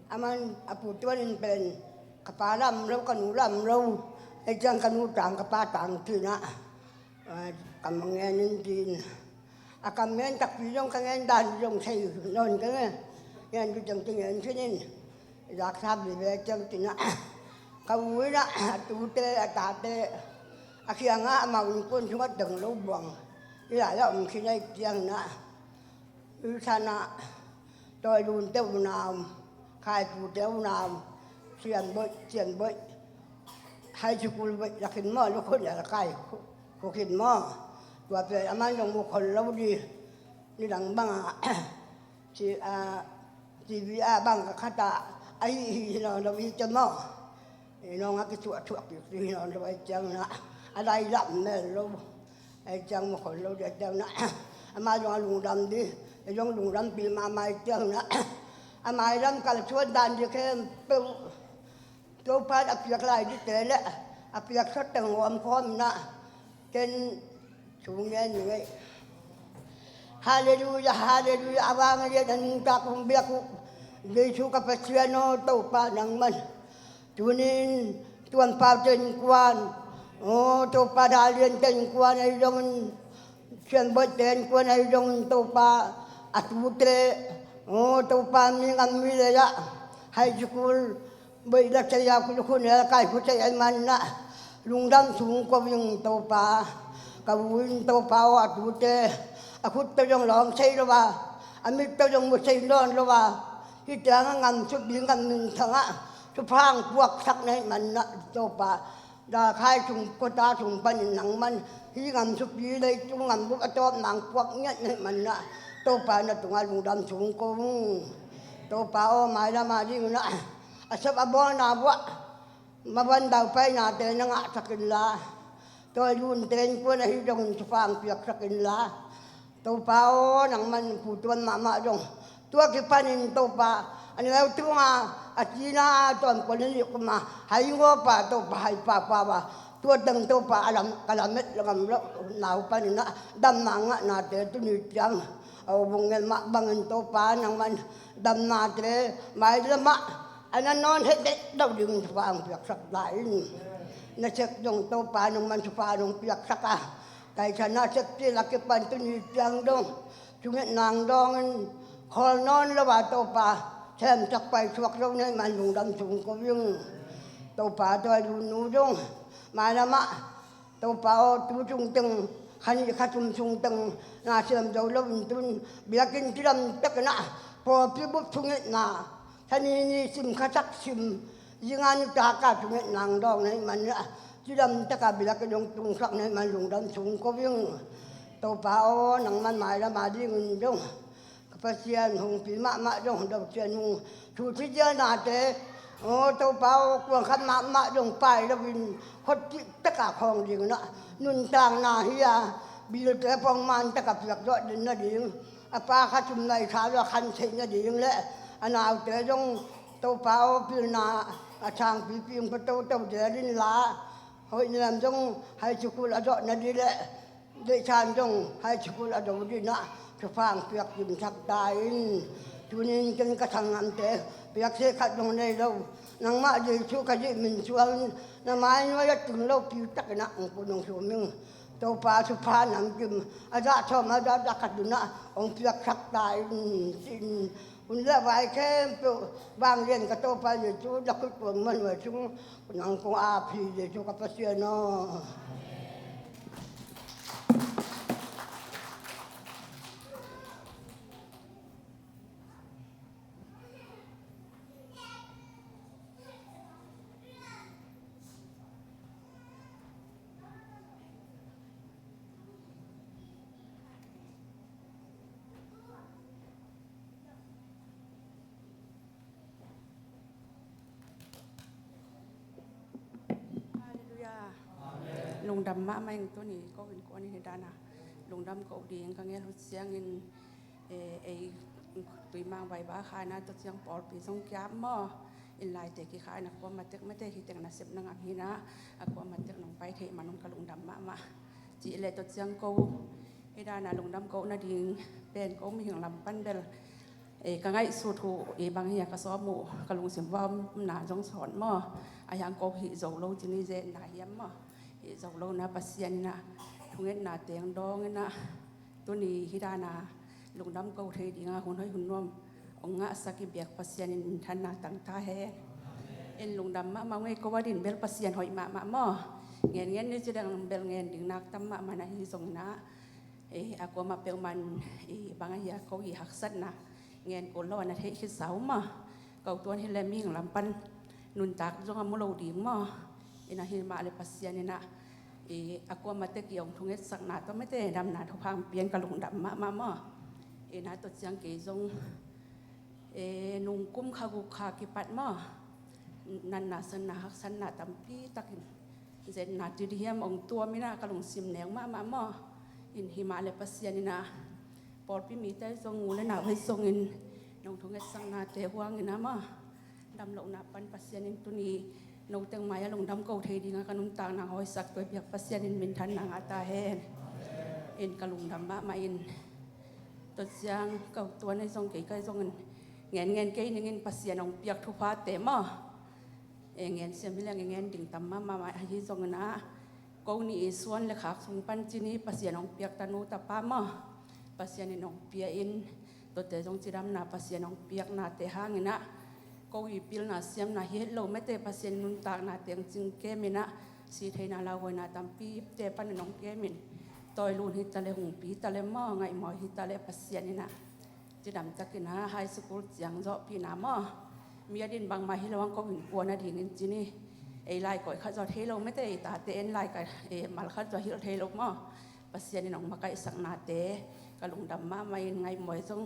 aman a pu tuan in pen ka pa lam lo, ka nu lam lo, ai ciang ka nu tang ka pa tang ci na, a, ka ma ngen in tin. A kam ngen takpi zong ka ngen dan zong thei nawn keng e. Ngen tu ciang ci ngen khin in. Zaksa vive ciang ci na, ka u ina, a tute, a tate, a kiangah amau innkuan sungah teng lo buang i lai a om khin ai ciang na, i sana Tawi Lunte unau, Khai Pute unau, Sian Boih, Sian Boih, Hai Sikul Boih, Lakin maw, Lukhun Elkai, Khu-, Khukhin maw. Tua pen aman zong mu khol lo di, nidang bangah, ci, a, T V ah bang ka khat ah, ahi hi hi nawn lo hi te maw. Hi nawn a kituahthuah kik hi nawn lo ai ciang na, a lai lam mel lo. Ai ciang mu khol lo di ai ciang na, ama zong a lungdam di, ei zong lungdam pi mahmah ai ciang na, a mailam kalsuan dan di khempeuh Topa in a piak lai dite le a piak sawt teng hawm khawm na, ken thu ngen ning ei. Halleluiah, halleluiah. A vang lian a nungta kong biak uh Jesu ka Pasian aw, Topa nangman tunin tuanpaute innkuan, aw Topa, Daliante innkuan ahi zongin, Sianboihte innkuan ahi zongin Topa, a tute, aw Topa, mi ngam mi lei ah, high school, Boih la thei a, Lukhun Elkai khuthei ahih manin ah, lungdam thu ko ing Topa. Ka u in Topa aw, a tute a khut tawh zong lawng thei lo a, a mit tawh zong mu thei nawn lo a, hih ciang a ngam thupi, ngam minthang ah thupha hong puaksak na hih manin ah Topa, dakhai sung, khuata sung panin nangman hih ngam thupi, leitung ngam bup a tawpna hong puak ngiat na hih manin ah Topa, na tungah lungdam thu ko ung. Topa aw, mailam a dingin ah a sep a bawlna vuah, maban daupainate na ngahsak inla, Tawi Lunte innkuan ahi zongin thupha hong piaksak inla, Topa aw, nangman pu tuan mahmah zong tua kipanin Topa, a neu tunga, a cina a, tawmkua ni nih kuma hai ngawpa Topa, hai papa a, tua teng Topa a lam, ka lamet ngam loh nau panin ah damna ngahnate tuni ciang a aw bung ngel mah bangin Topa, nangman damnate mailam ah a na nawn het deuh deuh dingin thupha hong piaksak lai in. Na sep zong Topa nangman thupha nong piaksak a, taisana sep cil a kipan tuni ciang dong, thungetna dawngin khawl nawn lo a Topa, themsak paisuak lo na hih man lungdam thu ko ing. Topa, Tawi Lun nu dong Mailamah Topa aw, tu sungteng, kha nih kha thum sungteng na siam zo loin tun biakinn cidam takin ah pawlpi bup thungetna, Sani ni sim, khasak sim, zinga nitak a thungetna ang dawng na hih manin ah cidam taka biakinn hong tungsak na hih man lungdam sung ko ing. Topa aw, nangman mailama dingin zong ka Pasian hong pi mahmah zong, dosian hong thu thicialnate, aw Topa aw, kuang khat mahmah zong pai loin khuat cih taka khawng dingin ah nuntakna hi a, bilte pawng man taka piak zawh den nading, a pa kha thum nai kha zawh khan theih nading le a naute zong Topa aw pilna a thangpipi hong pia toto zel inla, hoih niam zong high school a zawh nading le deihsan zong high school a zo dingin ah thupha hong piak kimsak ta in. Tunin ken ka sanggamte piakseh khat zong nei lo, nangmah Jesu ka zih min suangin na mainuai a ting lopi takin ah hong kun hong sum ing. Topa thupha namkim a zah sawm a zah zah khat un ah hong piaksak ta in, ci-in hun le vai khempeuh vanglian ka Topa Jesu na khut kuang manuai sung nang kong ap hi, Jesu ka Pasian aw. Halleluiah. Amen. Lungdam mahmah ing. Tuni ko innkuan in hih dan a lungdam ko ding ka ngen uh ciangin, eh, ei Tuimang Vaiba kha in ah tua ciang pawlpi zong kiap maw, inn laite kikha in a kuama tek mate hi teng nasepna ngam hi in ah a kuama tek nong pai theih man un ka lungdam mahmah. Cih leh tua ciang ko hih dan a lungdam ko nading pen ko mihing lam pan bel, eh, ka ngaihsut uh, eh, bang hiam ka sawm uh, ka lungsim va omna zong sawn maw. A hiang ko hih zo lo ci ni, zenna hiam maw, hih zo lo in ah Pasian in ah thungetna teng dawng in ah tuni hih dan a lungdam ko thei ding a hun hoih hun nuam hong ngahsak i biak Pasian in minthanna tang ta hen. In lungdam mahmah ung ei, ko a din bel Pasian hoih mahmah maw. Ngen ngen ni ci dang bel ngen ding nak tam mahmah na hi zongin ah, eh, a kuamah peuhmah in, eh, bang a hia ko i haksatna ngen kul lo a na theih khit sa uh maw. Ko tuan hi leh mihing lam pan nuntak zong a mu lo ding maw. In ah hi mah leh Pasian in ah, eh, a kuamah tek i hong thungetsakna tawh mate damna thupha hong pia in ka lungdam mahmah maw. In ah tua ciang kei zong, eh, nung kum kha guk kha kipat maw, natna sanna haksatna tampi takin zetna ci ding hiam hong tuam in ah ka lungsim neu mahmah maw. In hi mah leh Pasian in ah pawlpi mite zong, u le nau hi zongin nong thungetsaknate huang in ah maw, damlohna pan Pasian in tuni no teng mai-ah lungdam ko thei ding a ka nuntakna hong hoihsak tua i biak Pasian in minthanna ngah ta hen. In ka lungdam mahmah in. Tua ciang ko tuan ahi zong kei ka hi zongin ngen ngen kei ning in Pasian hong piak thuphate maw. E ngen siam hi leng e ngen ding tam mahmah ahi zongin ah, ko nih i suan le khak sung pan ci ni, Pasian hong piak tanu tapa maw, Pasian in hong pia in, tuate zong cidamna Pasian hong piaknate hangin ah, ko i pilna siamna hi het lo mate, Pasian nuntakna teng cing kem in ah, si theina lauhuaina tampite panin hong kem in, tawi lun hi ta le, hungpi ta le maw, ngaihmawi hi ta le, Pasian in ah cidam takin ah high school ciang zawhpihna maw, mi a din bangmah hi lo ang, ko innkuan a dingin ci ni. Ei lai kawih khat zaw thei lo mate, ei tate en lai ka, eh, mal khat zaw hilh thei lo maw. Pasian in hong makaihsaknate ka lungdam mahmah in, ngaihmawi zong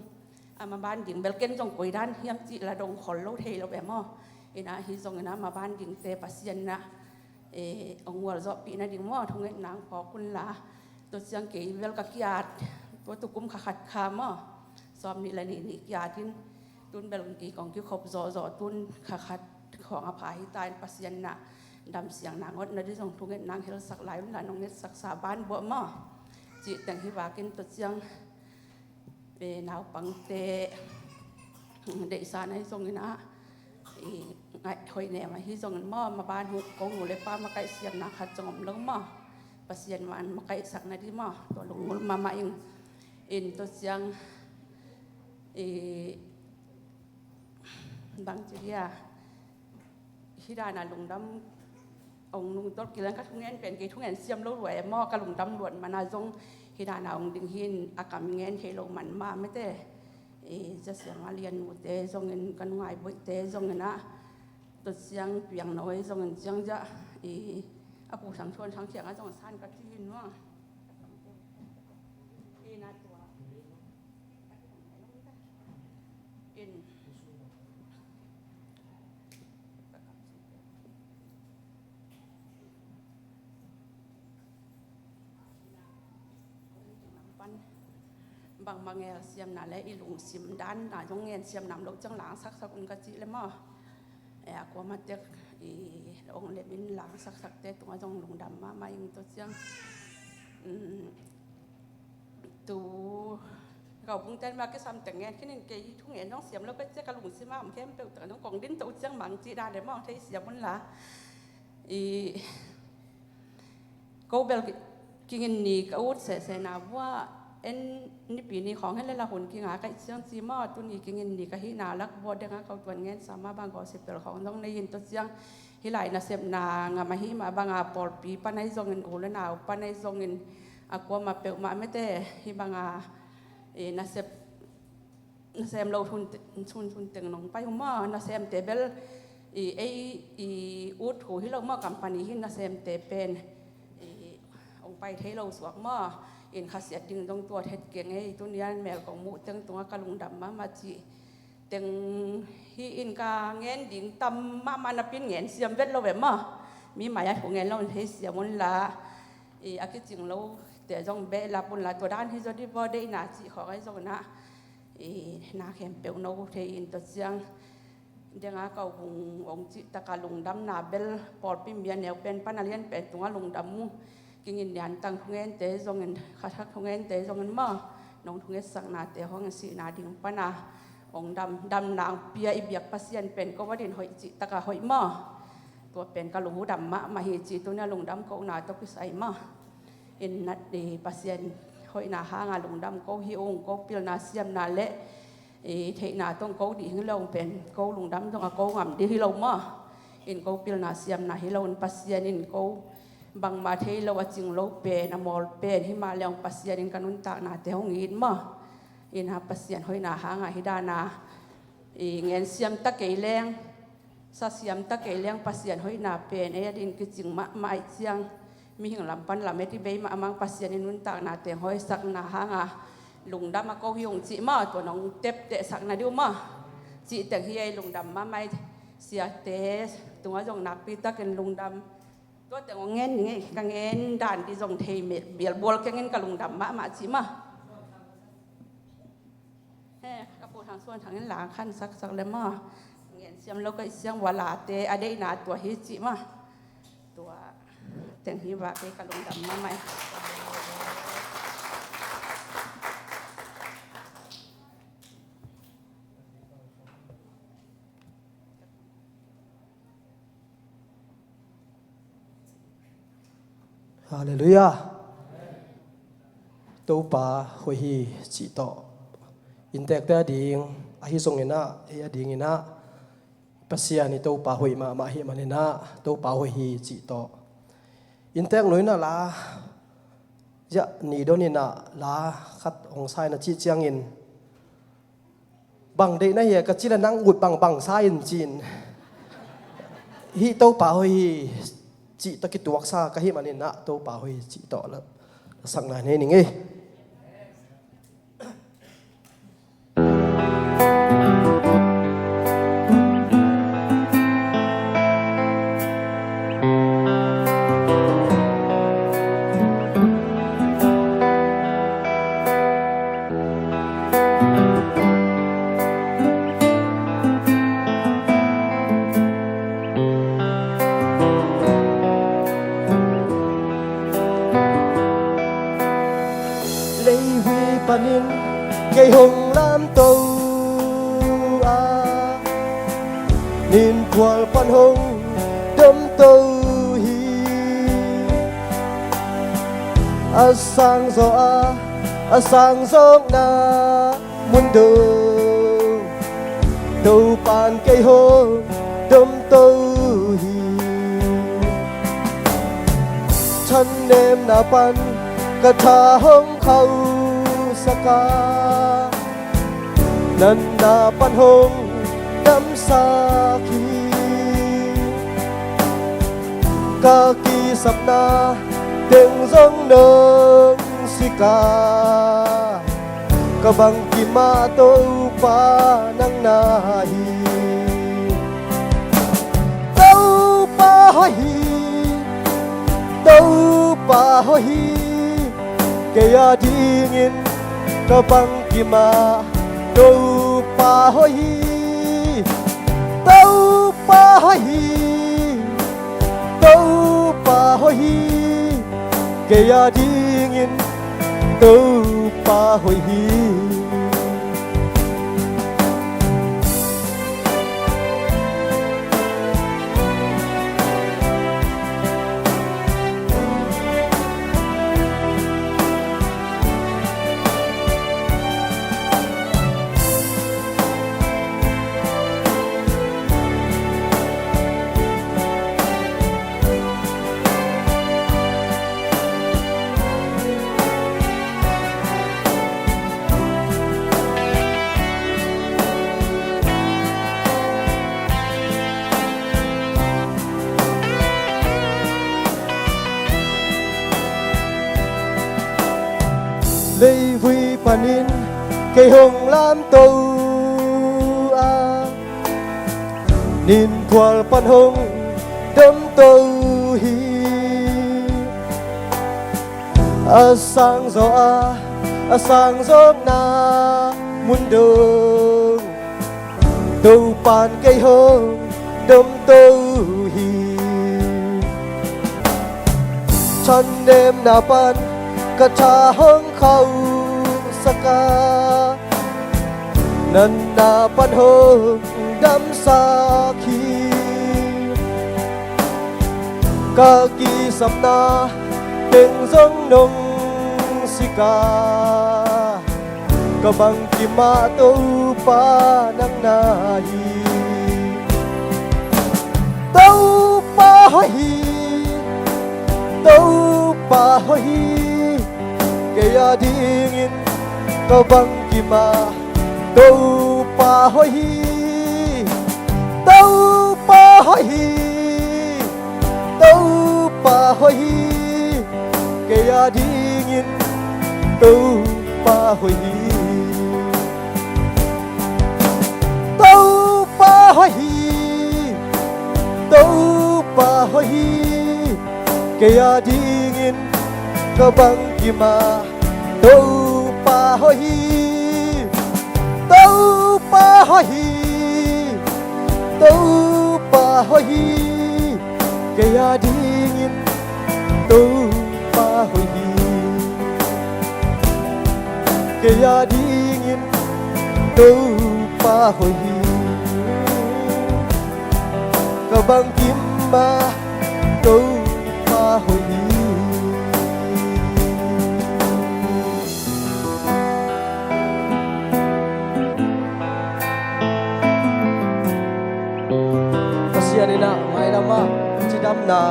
a maban ding bel ken zong koi dan hiam cih la dong khol lo thei lo e maw. In ah hi zongin ah maban dingte Pasian in ah, eh, hong gualzawhpih nading maw, thungetna hong phawk unla. Tua ciang kei bel ka ki-at, tua tukum kha khat kha maw, sawm nih le nih nih ki-at in, tun bel kei kong kikhop zawhzawh, tun kha khat khawng a pha hi ta in, Pasian in ah damsiang nang awt nading zong thungetna hong helsak lai unla, nong ngetsaksa ban buah maw, cih teng hi vakin tua ciang, eh, naupangte deihsa na hi zongin ah, eh, ngaih hoih nem ahi zongin maw, maban uh ko nu le pa makaih siamna khat zong om lo maw. Pasian mah in makaihsak nading maw, tua lungngul mahmah ing. In tua ciang, eh, bang ci dia, hih dan a lungdam Ong nungtolh kei leng ka thungen pen kei thungen siam lo lua e maw, ka lungdam luat mana zong hih dana ong ding hi in a kam ngen thei lo man mah mete. I Sia Siam a Liannute zongin ka nungai boihte zongin ah Tua ciang piang no ei zongin ciang ziah i a pu sang thuan sang khiang a zong san ka ci hi nuang. I na tua in pan bangmah ngen siamna le i lungsim dan na zong ngen siam nam lo ciang langsaksak un ka cih le maw. E a kuamah tek i ong lemin langsaksak te tungah zong lungdam mahmah ing. Tua ciang tu kau bungten mah kisam teng ngen khinin kei thungen zong siam lo ka ciah ka lungsim ah om khempeuh teng zong kong din to ciang mang cih dan le maw thei siam un la. I ko bel kingin ni ka ut sehsehna vua en nipi ni khawng hen le la hun kinga kaih ciang ci maw, tuni kingin ni ka hihna lak vua denga ko tuan ngen sama bang gospel khawng zong nei in tua ciang hih lai nasepna ngam ahi mah banga pawlpi pan ahi zongin u le nau pan ahi zongin a kuamah peuhmah mete hih banga i nasep nasem lo thun thun thun teng nong pai uh maw, nasemte bel i ei i ut thu hi lo maw, company hi nasemte pen i ong pai thei lo suak maw. In khasiat ding dong tua thet keng ei tunian mel kong muh teng tungah ka lungdam mahmah cih teng hi in ka ngen ding tam mahmah napin ngen siam vet lo ve maw. Mi mai a thu ngen lo thei siam un la i a kicing lo te zong beh lap un la tua dan hi zaw di vaw deihna cih khawng ahi zong na i na khempeuh no thei in tua ciang denga kau hung ong cih taka lungdamna bel pawlpi mi a neu pen pan a lian pen tungah lungdam uh. Kingin niantang thungente zongin khathak thungente zongin maw nong thungetsaknate hong sihna ding pana ong dam damna ong pia i biak Pasian pen ko a din hoih cih taka hoih maw. Tua pen ka lungdam mahmah hi cih tunia lungdam kohna tawh kisai maw. In nat i Pasian hoihna hanga lungdam ko hi ung, ko pilna siamna le i theihna tong ko dih hi lo pen ko lungdam zong a ko ngam dih hi lo maw. In ko pilna siamna hi lo in Pasian in ko bangmah thei lo a cing lo pen a mawl pen hi mah le ong Pasian in ka nuntaknate hong it maw. In a Pasian hoihna hanga hi dana i ngen siam ta kei leng sa siam ta kei leng Pasian hoihna pen ei a din kicing mahmah aih ciang mihing lam pan lam eti bei mah a mang Pasian in nuntakna teng hoihsakna hanga lungdam a ko hi ung cih maw tua nong teptehsakna diu maw. Cih teng hi ei lungdam mahmah ei siate tungah zong nakpi takin lungdam. Tua teng ong ngen ning ei ka ngen dan di zong thei bialbual kengin ka lungdam mahmah cih maw. He ka pu thang suan thangin lang khan saksak le maw. Ngen siam lo ka i siang ua late a deihna tua hi cih maw. Tua teng hi vah kei ka lungdam mahmah ei. Halleluiah. Topa hoih hi cih tawh inntekte a ding ahi zongin ah ei a dingin ah Pasian i Topa hoih mahmah hi manin ah Topa hoih hi cih tawh inntek nuin ah la ziah ni donin ah la khat hong sa in a cih ciangin bang deihna hi a ka cih le nang ut bangbang sa in ci-in hih Topa hoih hi cih tawh kituaksa ka hih manin ah Topa hoih hi cih tawh la sakna nei ning ei. Leihwi panin kei hong lamto a, ninphual pan hong domto hi. A sang zaw a, a sang zawkna mun dong Topan kei hong domto hi. Thannemna pan ka tha hong khauhsak a, natna pan hong damsak hi. Ka kisapna teng zong nong sik a, ka bangkim ah Topa nang na hi. Topa hoih hi, Topa hoih hi, kei a dingin ka bangkim ah Topa hoih hi. Topa hoih hi, Topa hoih hi, kei a dingin Topa hoih hi. Leivui panin kei hong lamto a, ninkhual pan hong domto hi. A sangzaw a, a sangzawkna mun dong Topa'n kei hong domto hi. Thannemna pan ka tha hong khauhsak a, natna pan hong damsak hi. Ka kisapna teng zong nong sik a, ka bangkim ah Topa nang na hi. Topa hoih hi, Topa hoih hi, kei a dingin ka bangkim ah Topa hoih hi. Topa hoih hi, Topa hoih hi, kei a dingin Topa hoih hi. Topa hoih hi, Topa hoih hi, kei a dingin ka bangkim ah Topa hoih hi. Topa hoih hi, Topa hoih hi, kei a dingin Topa hoih hi. Kei a dingin Topa hoih hi. Ka bangkim ah Topa hoih hi. Pasian in ah mailam ah cidamna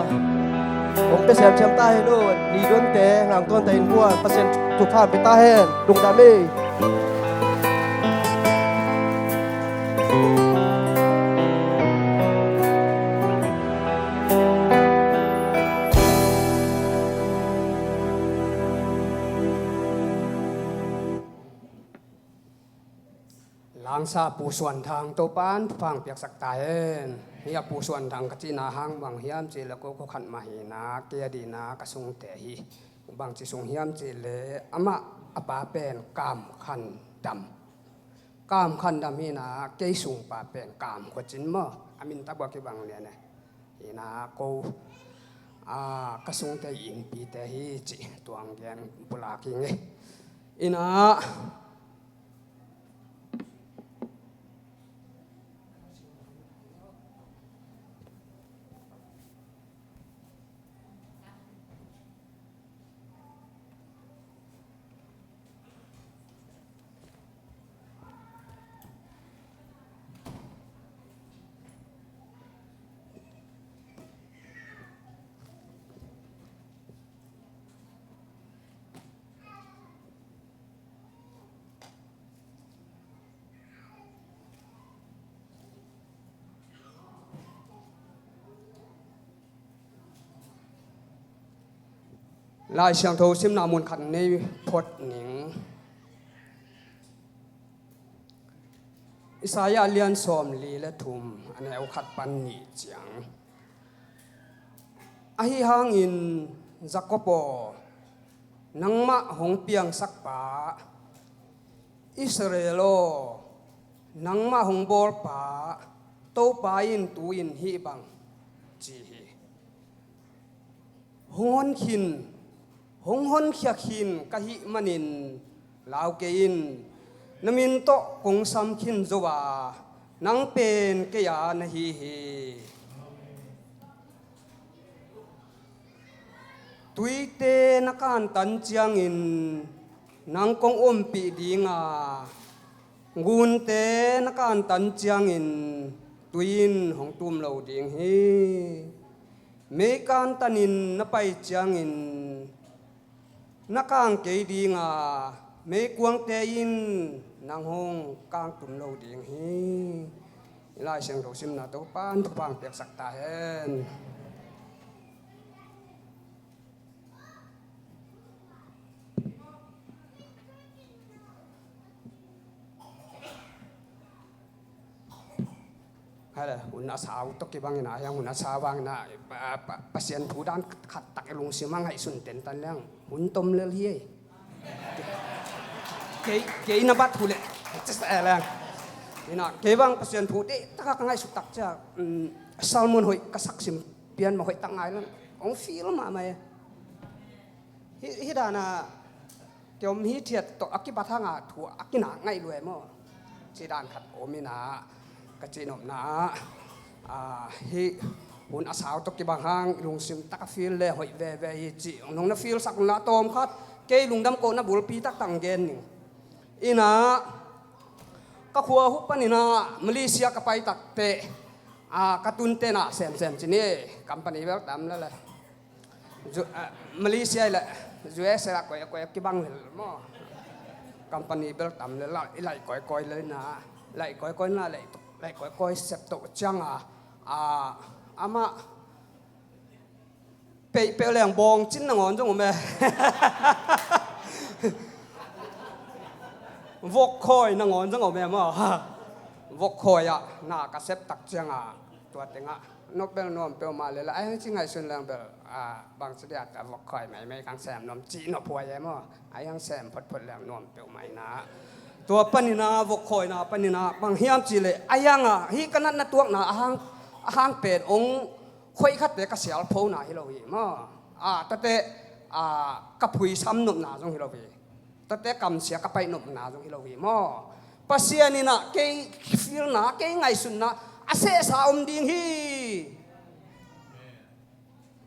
hong pia semsem ta hen aw. Ni donte, ngangtuante innkuan Pasian thupha pia ta hen. Lungdam ei. Langsa Pu Suan Thang, Topa'n thupha hong piaksak ta hen. Hih a Pu Suan Thang ka cihna hang bang hiam cih leh ko, ko khat mah hi-in ah kei a dingin ah ka sungte hi. Bangci sung hiam cih leh amah a pa pen Kam Khan Dam. Kam Khan Dam hi-in ah kei sungpa pen Kam Khua Cin maw, a min tak bua kibang lian e. Hi-in ah ko, a, ka sungte innpite hi cih tua hong gen bulh kik ing e. Hi-in ah Lai Siangtho simna mun khat nei phot ning. Isaiah lian sawmli le thum, a neu khat pan nih ciang. Ahi hangin Jakob aw, nangmah hong piangsak pa, Israel aw, nangmah hong bawl pa, Topa in tu-in hih bang ci hi. Hong honkhin, hong honkhia khin ka hih manin lau kei in, na min tawh kong sam khin zo a, nang pen kei a na hi hi. Tuite na kantan ciangin nang kong ompih ding a, ngunte na kantan ciangin tui in hong tum lo ding hi. Mei kantanin na pai ciangin na kang kei ding a, meikuangte in nang hong kang tum lo ding hi. I Lai Siangtho simna Topa in thupha piaksak ta hen. Hale, hun a sau tawh kibangin a, hiang hun a sau bangin a, pa, pa, Pasian thu dan khat tak i lungsim a ngaihsun tentan leng hun tom lel hi ei. Kei, kei na bat hu le, eh, leng. Ina, kei bang Pasian thu te taka ka ngaihsut tak cia, mm, sermon hoih ka sak sim pian ma hoih tak ngai leng. Ong feel ma mai. Hi, hi dana, kei om hi thiat tawh a kibat hanga thu a kinah ngaih lua e maw. Ci dan khat om ina, ka cihnopna, ah, hi hun a sau tawh kibang hang i lungsim taka feel le hoih veve hi ci. Nong na feel sak na tawm khat, kei lungdam kohna bulpi taktak gen ning. Ina, ka khua huh pan ina, Malaysia ka pai takte, ah, ka tunte na semsem ci ni, company bel tam lele. Ju-, ah, Malaysia i le U S A la koi, koi kibang lel maw. Company bel tam lel la, i lai koi koi lel na. Lai koi koi na, lai, lai koi koi sep to ciang a. Ah, ama pei, pei leng bawng cin nangawn zong om e. Vok khoi nangawn zong om e maw. Vok khoi a, na ka sep tak ciang a. Tua teng a. Nop bel nuam peuhmah lel a, ai hang ci ngaihsun leng bel, ah, bangci dia ta vok khoi maimai kang sem nuam ci nop huai e maw. Ai hang sem photphot leng nuam peuhmah ina. Tua pan ina vok khoi na pan ina bang hiam ci le, ai hang a, hi ka natna tuakna a hang, a hang pen ong khoih khatte ka sialphona hi lo hi maw. Ah, tate, ah, ka phuisam nopna zong hi lo hi. Tate kamsia ka paih nopna zong hi lo hi maw. Pasian ina kei feelna, kei ngaihsutna a sehsa om ding hi.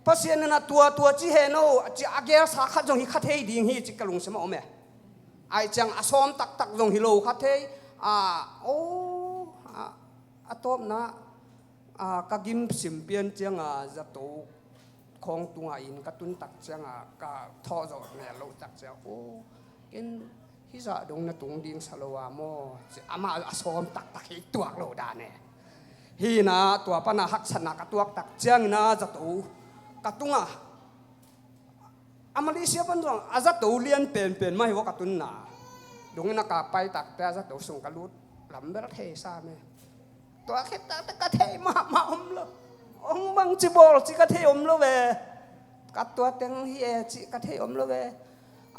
Pasian ina tua, tua ci hen o, ci a gelsa khat zong hi kha thei ding hi, ci ka lungsim a om e. Ai ciang a sawm taktak zong hi lo kha thei. Ah, oh, ah, a tawpna, ah, ka gim sim pian ciang a zato khawng tunga in ka tun tak ciang a, ka thawh zawh mel lo tak ciang, oh, ken hizah dong na tung ding sa lo a maw, ci ama a sawm taktak hi tuak lo dan e. Hina tua pana haksatna ka tuak tak ciang ina zato ka tunga, a Malaysia pan zong a zato lian penpen mah hi vok a tunna. Dong ina ka pai takte a zato sung ka lut lam bel thei sa me. Tua khit takte ka thei mahmah om lo. Ong bang ci bawl ci ka thei om lo ve. Ka tua teng hi e ci ka thei om lo ve.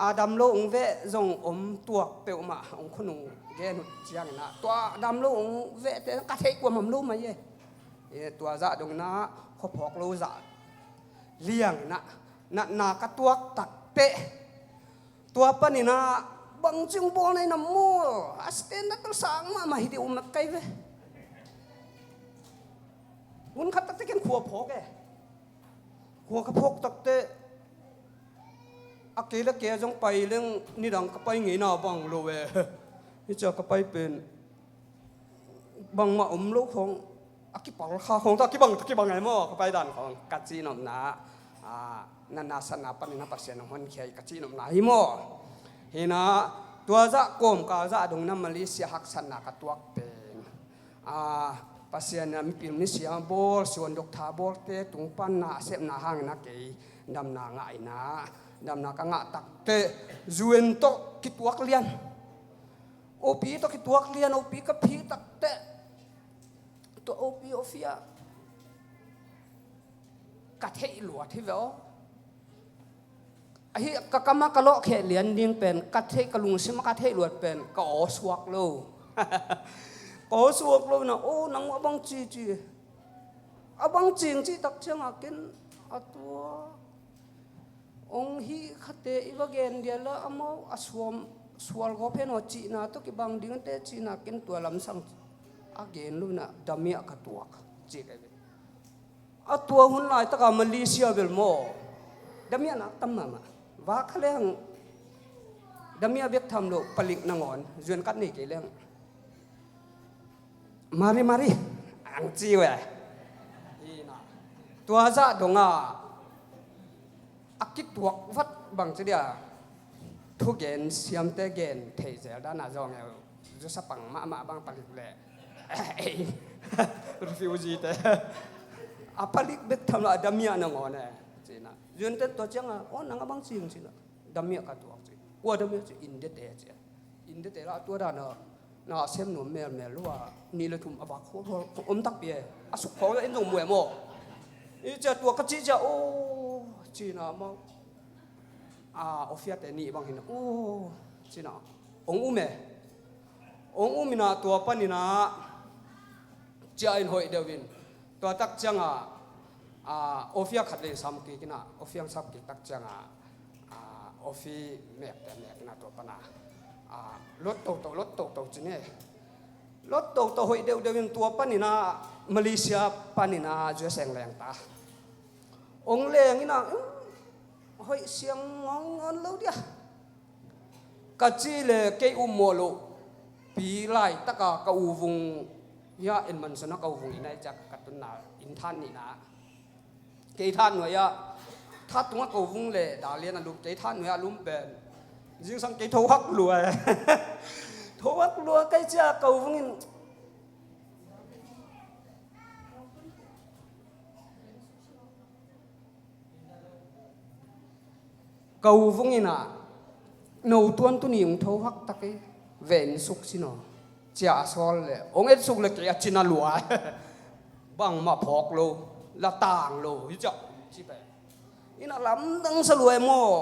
A dam lo ong veh zong om tuak peuhmah ong khunung gen hut ciang ina. Tua dam lo ong vehte ka thei kuam om lo mai e. E, tua zah dong ina khuaphawk lo zah liang ina, natna ka tuak takte. Tua pan ina bang cing bawl na ina maw, a standard bel sang mahmah hi deuh mak kai ve. Hun khat takte ken khua phawk e. Khua ka phawk takte a kei le kei a zong pai leng nidang ka pai ngeina bang lo e. Hi cia ka pai pen bangmah om lo khawng, a kipal kha khawng ta kibang, ta kibang ai maw, ka pai dan khawng, ka cihnopna, ah, natna satna panin a Pasian hong honkhia hi ka cihnopna hi maw. Hina, tua zah kawmkal zah dong ina Malaysia haksatna ka tuak pen, ah, Pasian ina mipil misia bawl, suan doktha bawlte tung pan na a sepna hangin a kei damna ngah ina, Damna ka ngah takteh, U N tawh kituak lian. O P tawh kituak lian, O P ka phih takteh, tua O P office ah ka theih luat hi ve aw. Ahi, ka kam ah ka lawhkheh lian ding pen, ka theih, ka lungsim ah ka theih luat pen, ka aw suak lo. Ka aw suak lo na, o, nang a bang ci ci. A bang cing cih tak ciangah ken a tua hong hih khate i va gen dia la amau a suam sual gawp hen aw cihna tawh kibang ding te cihna ken tua lamsang a gen lo na, damiah ka tuak cih ka hi ve. A tua hun laitaka Malaysia bel maw, damiah nak tam mahmah. Vak kha leng damiah bek tham lo, palik nangawn, zuan kat nei kei leng. Mari, mari, ang ci ve. Ina. Tua zah dongah a kituak vat bang ci dia. Thugen siamte gen thei zel dana zawng eu. Zu sapang mahmah bang palik leh. Refugee te. A palik bek tham lo a damiah nangawn e. Cina. Zuan te tua ciangah, o, nang a bang cing cina. Damiah ka tuak ci. Kua damiah ci, India te ci. India te la tua dana na sem nuam melmel lua, nih le thum a vak khuakhuak om takpi e. A suk khawng in zong muai maw. I cia tua ka cih cia, o, cina maw. A, office te nih bang hina, o, cina. Ong um e. Ong um ina tua panina cia in hoih deuh in. Tua tak cianga, a, office khat le sam kik ina, office sam kik tak cianga, a, office mek te mek ina tua pana, a, lot toto, lot toto ci ne. Lot toto hoih deuhdeuh in tua panina, Malaysia panina, U S A leng ta. Ong leng ina, um, hoih siang ngawngawn lo dia. Ka ci le kei um mawh loh pi laitaka ka u vung hia, en mansana ka u vung ina i ciak ka tunna in than nihna. Kei than nuai ah, tha tunga ko vung le dalian a lum, kei than nuai ah lum pen. Zingsang kei tho hak lua e. Tho hak lua kei cia ko vung in. Ko vung ina, no tuan tuni ung tho hak tak e, ven suk sino. Cia a sawl le, ong et suk le kei a cina lua. Bangmah phawk lo, la tang lo, hi cia, ci pe. Ina lamdang sa lua e maw.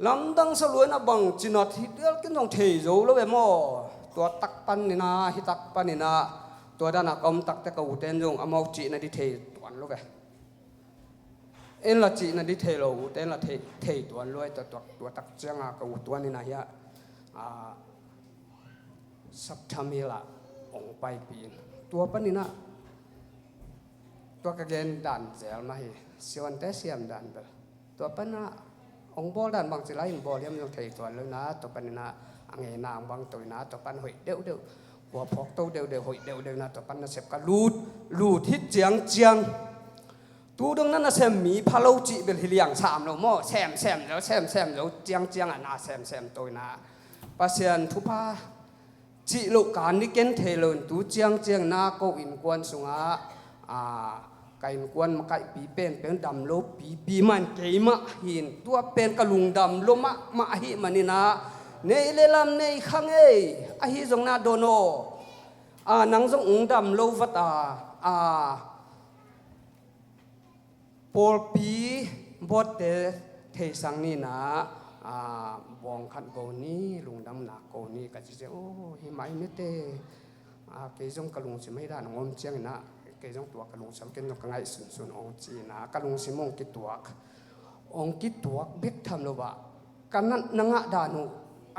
Lamdang sa lua ina bang cina thi dial kin zong thei zo lo e maw. Tua tak pan ina, hi tak pan ina, tua dana ka om takte ka uten zong amau cihna di thei tuan lo ve. En la cihna di thei lo, uten la thei, thei tuan lo e, tua, tua, tua tak cianga ka u tuan ina hia. A, Sapthamila ong paipi in. Tua panina, tua ka gen dan zel mah hi, siwante siam dan bel. Tua pana ong bawl dan bang ci lai in bawl hiam zong thei tuan lo ina, tua panina a ngeina ong bang to ina, tua pan hoih deuhdeuh. Kua phawk to deuhdeuh, hoih deuhdeuh ina, tua pan nasep ka lut, lut hit ciangciang. Tu dong na nasem mi pha lo cih bel hi liang sam lo maw, sem sem zo, sem sem zo, ciangciang a na sem sem to ina. Pasian thupha cih loh kan ni ken thei lo in tu ciangciang na ko innkuan sungah, a, ka innkuan makaihpi penpen dam lo pipi man keimah hin tua pen ka lungdam lo mahmah ahih maninah, nei le lam nei kha ngei, ahi zong na dawn aw. A, nang zong ung dam lo vat a, a, pawlpi bawtte theisang ninah, a, bawng khat go ni, lungdamna ko ni ka ci ciang, o, hi mai mete. A, kei zong ka lungsim ahi dan ong om cianginah, kei zong tua ka lungsim ken zong ka ngaihsunsun ong cinah, ka lungsim ong kituak. Ong kituak bek tham lo ah, ka natna ngah dan uh,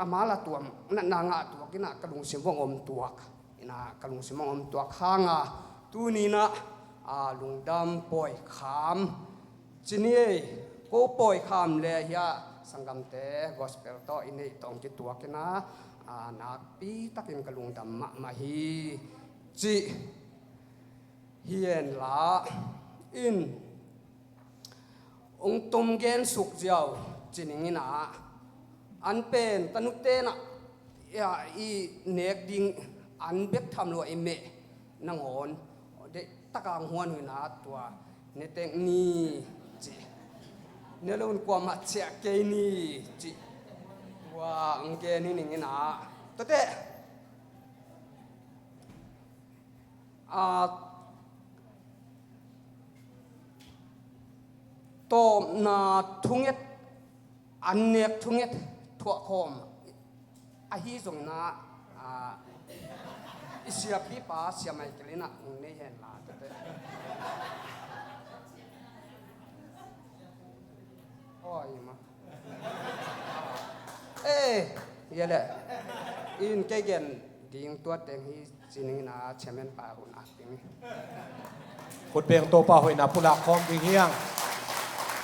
ama la tuam natna ngah tuak inah ka lungsim ong om tuak. Inah ka lungsim ong om tuak hanga, tuninah, a, lungdam pawikham. Ci ni ei, ko pawikham le hiah sanggamte gospel tawh i neih tawh ong kituak inah, a, nakpi takin ka lungdam mahmah hi. Cih hi en la in, ong tom gen suk ziau ci ning inah, an pen tanute nah, ya, i nek ding an bek tham lo i meh nangawn, deih taka ong huan huina tua netek ni ci. Ne lo un, kuamah ciah kei ni cih tua ang gen hi ning in ah. Tua teh, ah, tawpna thunget, an nek thunget thuahkhawm ahi zongin ah, ah, i siapipa Sia Michael in ah hong nei hen la, tua teh. Oi, ma. Eh, ya le. In kei gen ding tua teng hi, ci ning in ah chairman pa hun ak ding hi. Khut beng, Topa hoihna pulak khawm ding hi hang.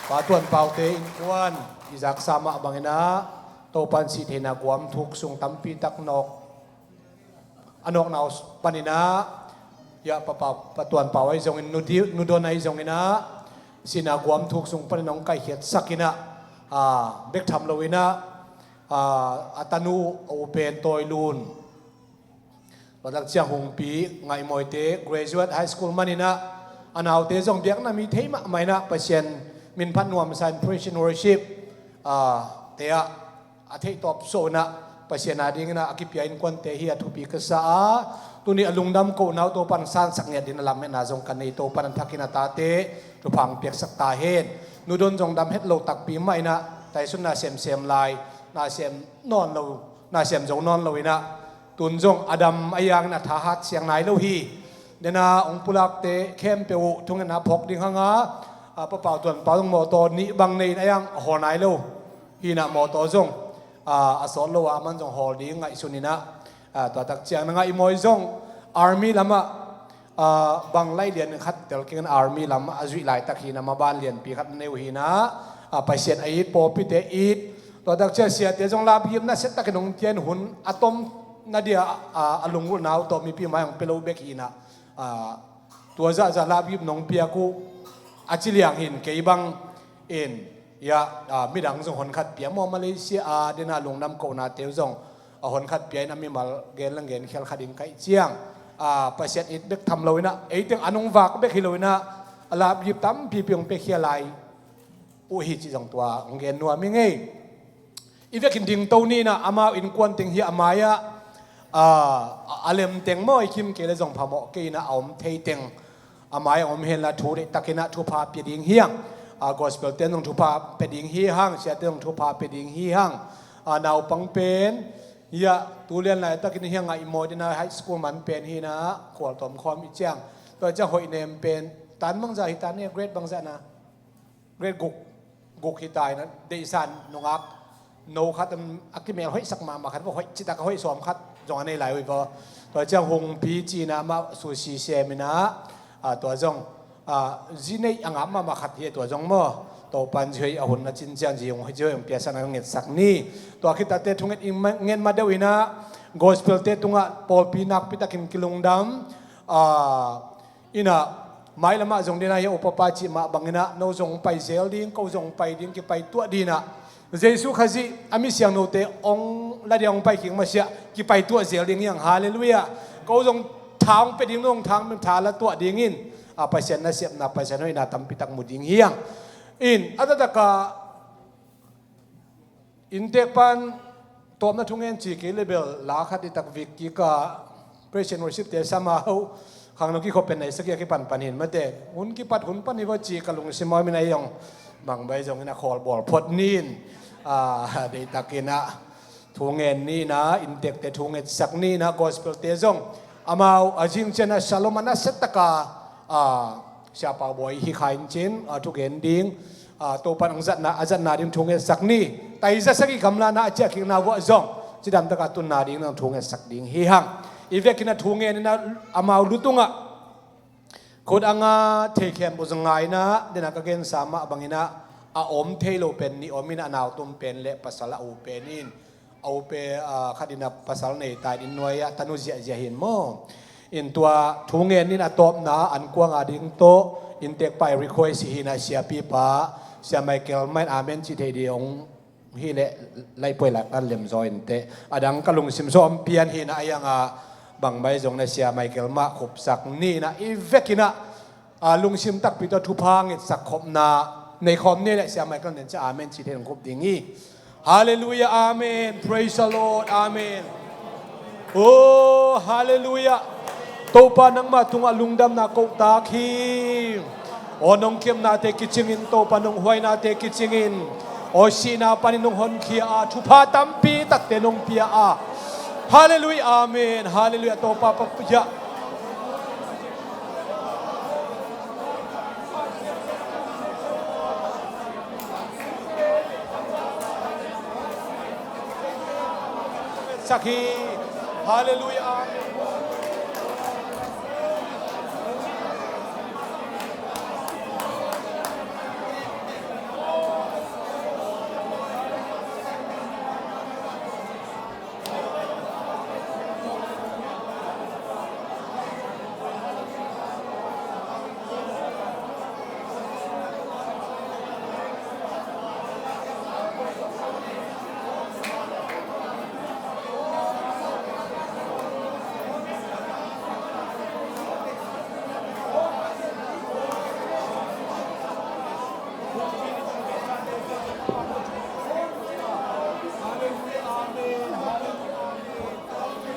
Pa Tuan Pau te innkuan i zaksa mah bangin ah Topa in sih theihna guam thuk sung tampi tak nawk, a nawkna uh panin ah, ya, Pa, Pa, Pa Tuan Pau ahi zongin, Nu Di-, Nu Don ahi zongin ah, sihna guam thuk sung panin hong kaihkhiatsak in ah, ah, bek tham lo in ah, ah, a tanu a u pen Tawi Lun, tua tak ciang Hungpi Ngaihmawite, graduate high school man in ah, a naute zong biakna mi thei mahmah in ah, Pasian min phat nuamsa in praise and worship, ah, te ah a theih tawp suah un ah, Pasian a dingin ah a kipia innkuante hi a thupi ka sa a, tuni a lungdam kohna uh Topa in sansak ngiat dingin a lametna zong ka nei. Topa in a thakin a tate thupha hong piaksak ta hen. Nu Don zong dam het lo takpi mah in ah, Taisun na semsem lai, na sem nawn lo, na sem zo nawn lo in ah, tun zong a dam a yang in a thahat siang nai lo hi. Den a hong pulakte khempeuh uh thungetna phawk ding hang a, a, Pa Pau Tuan Pau zong mawtaw nih bang nei in a yang a hawl nai lo hi in ah, mawtaw zong, a, a sawt lo a, aman zong hawl ding ngaihsun in ah, a, tua tak ciang na Ngaihmawi zong army lamah, a, bang laih lian khat tel keng in, army lamah a zuih laitak hi in ah, maban lianpi khat nei uh hi in ah, a, Pasian a it, pawlpite it, tua tak ciang siate zong lapgipna set takin hong tia in, hun a tom na dia, a, a lunggulhna uh tawh mipi mai hong pia lo bek hi in ah, a, tua zahzah lapgip nong piak uh a ci liang hi in, kei bang in, ya, a, midang zong honkhat pia maw, Malaysia a, den a lungdam kohnate uh zong a honkhat pia in, a mimal gen lang gen khial khat in kaih ciang, a, Pasian it bek tham lo in ah, ei teng an hong vak bek hi lo in ah, a lapgip tampipi hong piakhia lai uh hi cih zong tua hong gen nuam hi ing ei. I vekin dingto ni in ah, amau innkuan teng hi a, a mai ah, a, a lem teng maw, i khim kei leh zong phamawh kei in ah, a om thei teng a mai ah om hen la, thu deihtakin ah thupha pia ding hi hang. A, gospel te zong thupha pia ding hi hang, siate zong thupha pia ding hi hang. A, naupang pen, ya, tu lian laitakin hi hang a, i mawi den a high school man pen hi in ah, khual tawm khawm i ciang. Tua ciang hoih nem pen, tan bangzah hi ta ne, grade bangzah na? Grade guk, guk hi ta in ah, deihsan nungak no khat, um, a kimel hoihsak mahmah khat, hoih citak a hoih sawm khat zong a nei lai uh hi vaw. Tua ciang Hungpi ci in ah amah sushi sem in ah, a, tua zong, a, zi neih a ngap mahmah khat hi, tua zong maw, Topa in zi hoih a hun a cin ciang zi hong, zi hoih hong piasak in hong ngetsak ni. Tua khit a te thunget in ma, nget ma deuh in ah, gospel te tungah pawlpi nakpi takin kilungdam, a, in ah, mailam ah zong den a hi a, upa pa cih mah bangin ah, no zong pai zel ding, ko zong pai ding, kipai tuah ding in ah, Jesu Khazih a mi siangthote hong la dia hong pai kik masiah, kipai tuah zel ding hi hang. Halleluiah. Ko zong tha hong pia ding, no zong tha hong, tha la tuah ding in, a, Pasian nasepna, Pasian hoihna tampi tak mu ding hi hang. In, a taktak a, inntek pan tawpna thungen ci kei leh bel la khat i tak vik kik a, praise and worship te sam a, ho khangno kikhop pen nai sak hi a, kipan pan hi in mate, hun kipat hun pan hi vaw ci ka lungsim a om in ah, ei zong bang bai zong in ah khawl bawl phot ni in, a, deihtakin ah thungen ni in ah, inntekte thungetsak ni in ah, gospel te zong amau a zing ciang a Shalom a nasia tak a, a, Sia Pau Bawi hi kha in cin, a, thugen ding, a, Topa in hong zatna, a zatna ding thungetsak ni. Tai za sagih gamla in ah a ciahkikna vuah zong cidam tak a tunna ding in ah thungetsak ding hi hang. I vekin ah thungen in ah, amau lu tungah khut a nga thei khempeuh zong ngai in ah, den a ka gensa mah bangin ah, a om thei lo pen nih om in ah, a nautum pen leh pasal a u pen in, a u pen, a, khat in ah pasal nei ta in, inn nuai ah tanu ziahziah hi in maw. In tua thungen in a tawpna an kuang a ding tawh inntek pa i request hi in ah, siapipa Sia Michael mah in amen cih theih ding hong hi leh, laipuai lak an lem zaw in teh. A dang ka lungsim sawm pian hi in ah, a yang a bang bai zong in ah Sia Michael mah khupsak ni in ah, i vekin ah, a, lungsim takpi tawh thupha ngetsak khopna Nei khawm ni leh Sia Michael nen ciang amen ci thei nong khup ding hi. Halleluiah, amen. Praise the Lord, amen. Oh, halleluiah. Topa nangmah tungah lungdamna kohtak hi. Aw nong kemnate kicingin, Topa nong huainate kicingin, aw sihna panin nong honkhia a, thupha tampi takte nong pia a. Halleluiah, amen. Halleluiah, Topa papiah. Sak hi. Halleluiah, amen.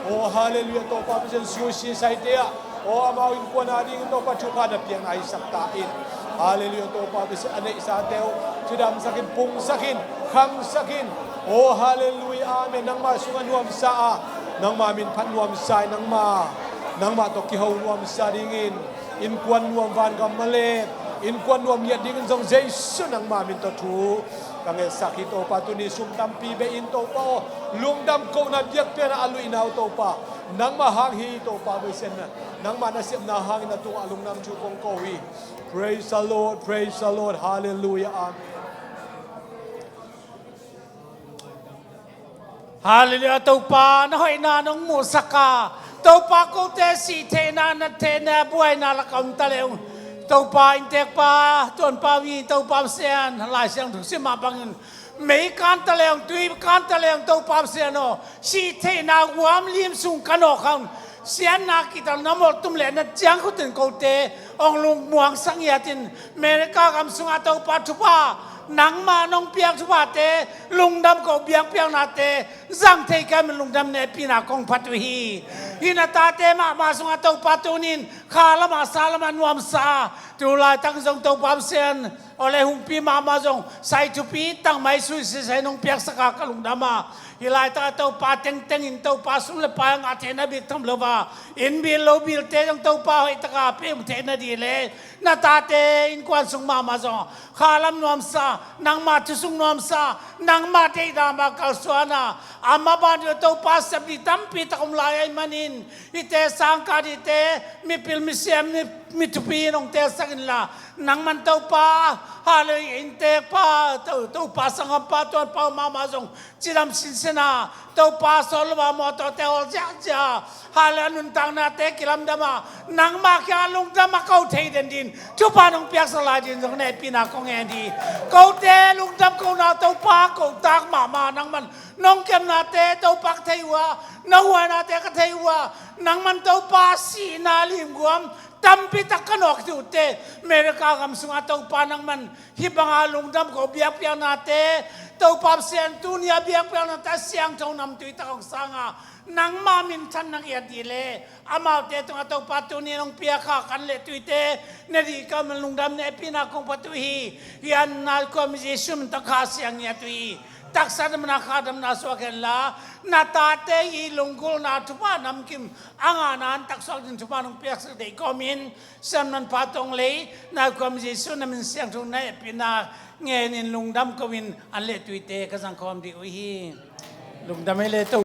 Oh, halleluiah, Topa Pasian, susi saite ah, oh, amau innkuan a dingin Topa thupha na piakna hisak ta in. Halleluiah, Topa Pasian, a neihsate uh cidamsak in, pungsak in, khamsak in. Oh, halleluiah, amen. Nangmah sungah nuamsa a, nangmah min phat nuamsa in, nangmah, nangmah tawh kiho nuamsa dingin, innkuan nuam, vangam mah le innkuan nuam ngiat dingin zong Jesu nangmah min tawh thu ka ngetsak hi. Topa, tuni sum tampi bei in, Topa aw, lungdam kohna biakpiakna a luihna uh, Topa, nangmah hang hi. Topa Pasian, nangmah nasepna hangin na tungah lungdam thu kong ko hi. Praise the Lord, praise the Lord, halleluiah, amen. Halleluiah, Topa na hoihna nong muhsak a, Topa kote sih theihna, nat theihna, buaina lakah om ta leh ung, Topa inntekpa, tuanpa mi, Topa Pasian, Lai Siangtho sim mah bangin, mei kan ta leh ung, tui kan ta leh ung, Topa Pasian aw, sih theihna guam lim sung kan awk hang, siatna kital na mawltum leh na ciangkhutin kote hong lungmuang sangiatin, America gam sungah Topa thupha, nangmah nong piak thuphate, lungdam ko biakpiaknate zang thei ka min lungdam nehpihna kong phat uh hi. Hih na tate mahmah sungah Topa tunin kha lamah sa lamah nuamsa a, tu laitak zong Topa Pasian, aw le hungpi mahmah zong sai thupi tangmai suisisai nong piaksak a ka lungdam a, hih laitak a Topa tengteng in Topa sum le pai a ngah theihna bik tham lo a, inn bil lo bilte zong Topa hoihtaka pia theihna ding le, na tate innkuan sung mahmah zong kha lam nuamsa, nangmah thusung nuamsa, nangmah deihdan a kalsuan a, a maban uh Topa sep ding tampi tak om lai ahih manin, hihte sangkah dingte mipil misiam mi, mi thupi in hong telsak inla, nangman Topa, halleluiah, inntekpa, To, Topa sanggampa tuanpa uh mahmah zong cidam sinsen a, Topa sawt lo a mawtawte hawl ziahziah a, halleluiah, a nuntaknate kilamdam a, nangmah kiangah lungdam a ko thei den dingin thupha nong piaksak lai dingin zong nehpihna kong ngen hi. Kote lungdam kohna Topa kohtak mahmah, nangman nong kemnate Topa ka thei uh a, na huainate ka thei uh a, nangman Topa sihna limguam tampi tak kan awk hi uh teh, America gam sungah Topa nangman hih banga lungdam ko biakpiaknate, Topa Pasian tuni a biakpiaknate a siangtho namtui tak hong sang a, nangmah minthan na ngiat ding le, amaute tungah Topa tuni nong piak a khan le tuite ne ding ka min lungdam nehpihna kong phat uh hi. Hih a nunna khuami Jesu min tawh kha siang ngiat uh hi. Taksa damna kha damna suak henla, na tate i lunggulhna thupha namkim a ngahna an taksuak ding thupha nong piaksak deih kawmin, Siamna pha tawng lei, na khuam Jesu na min siangtho na hehpihna ngenin lungdam ko-in an le tuite ka zang khawm dih uh hi. Lungdam ei le to.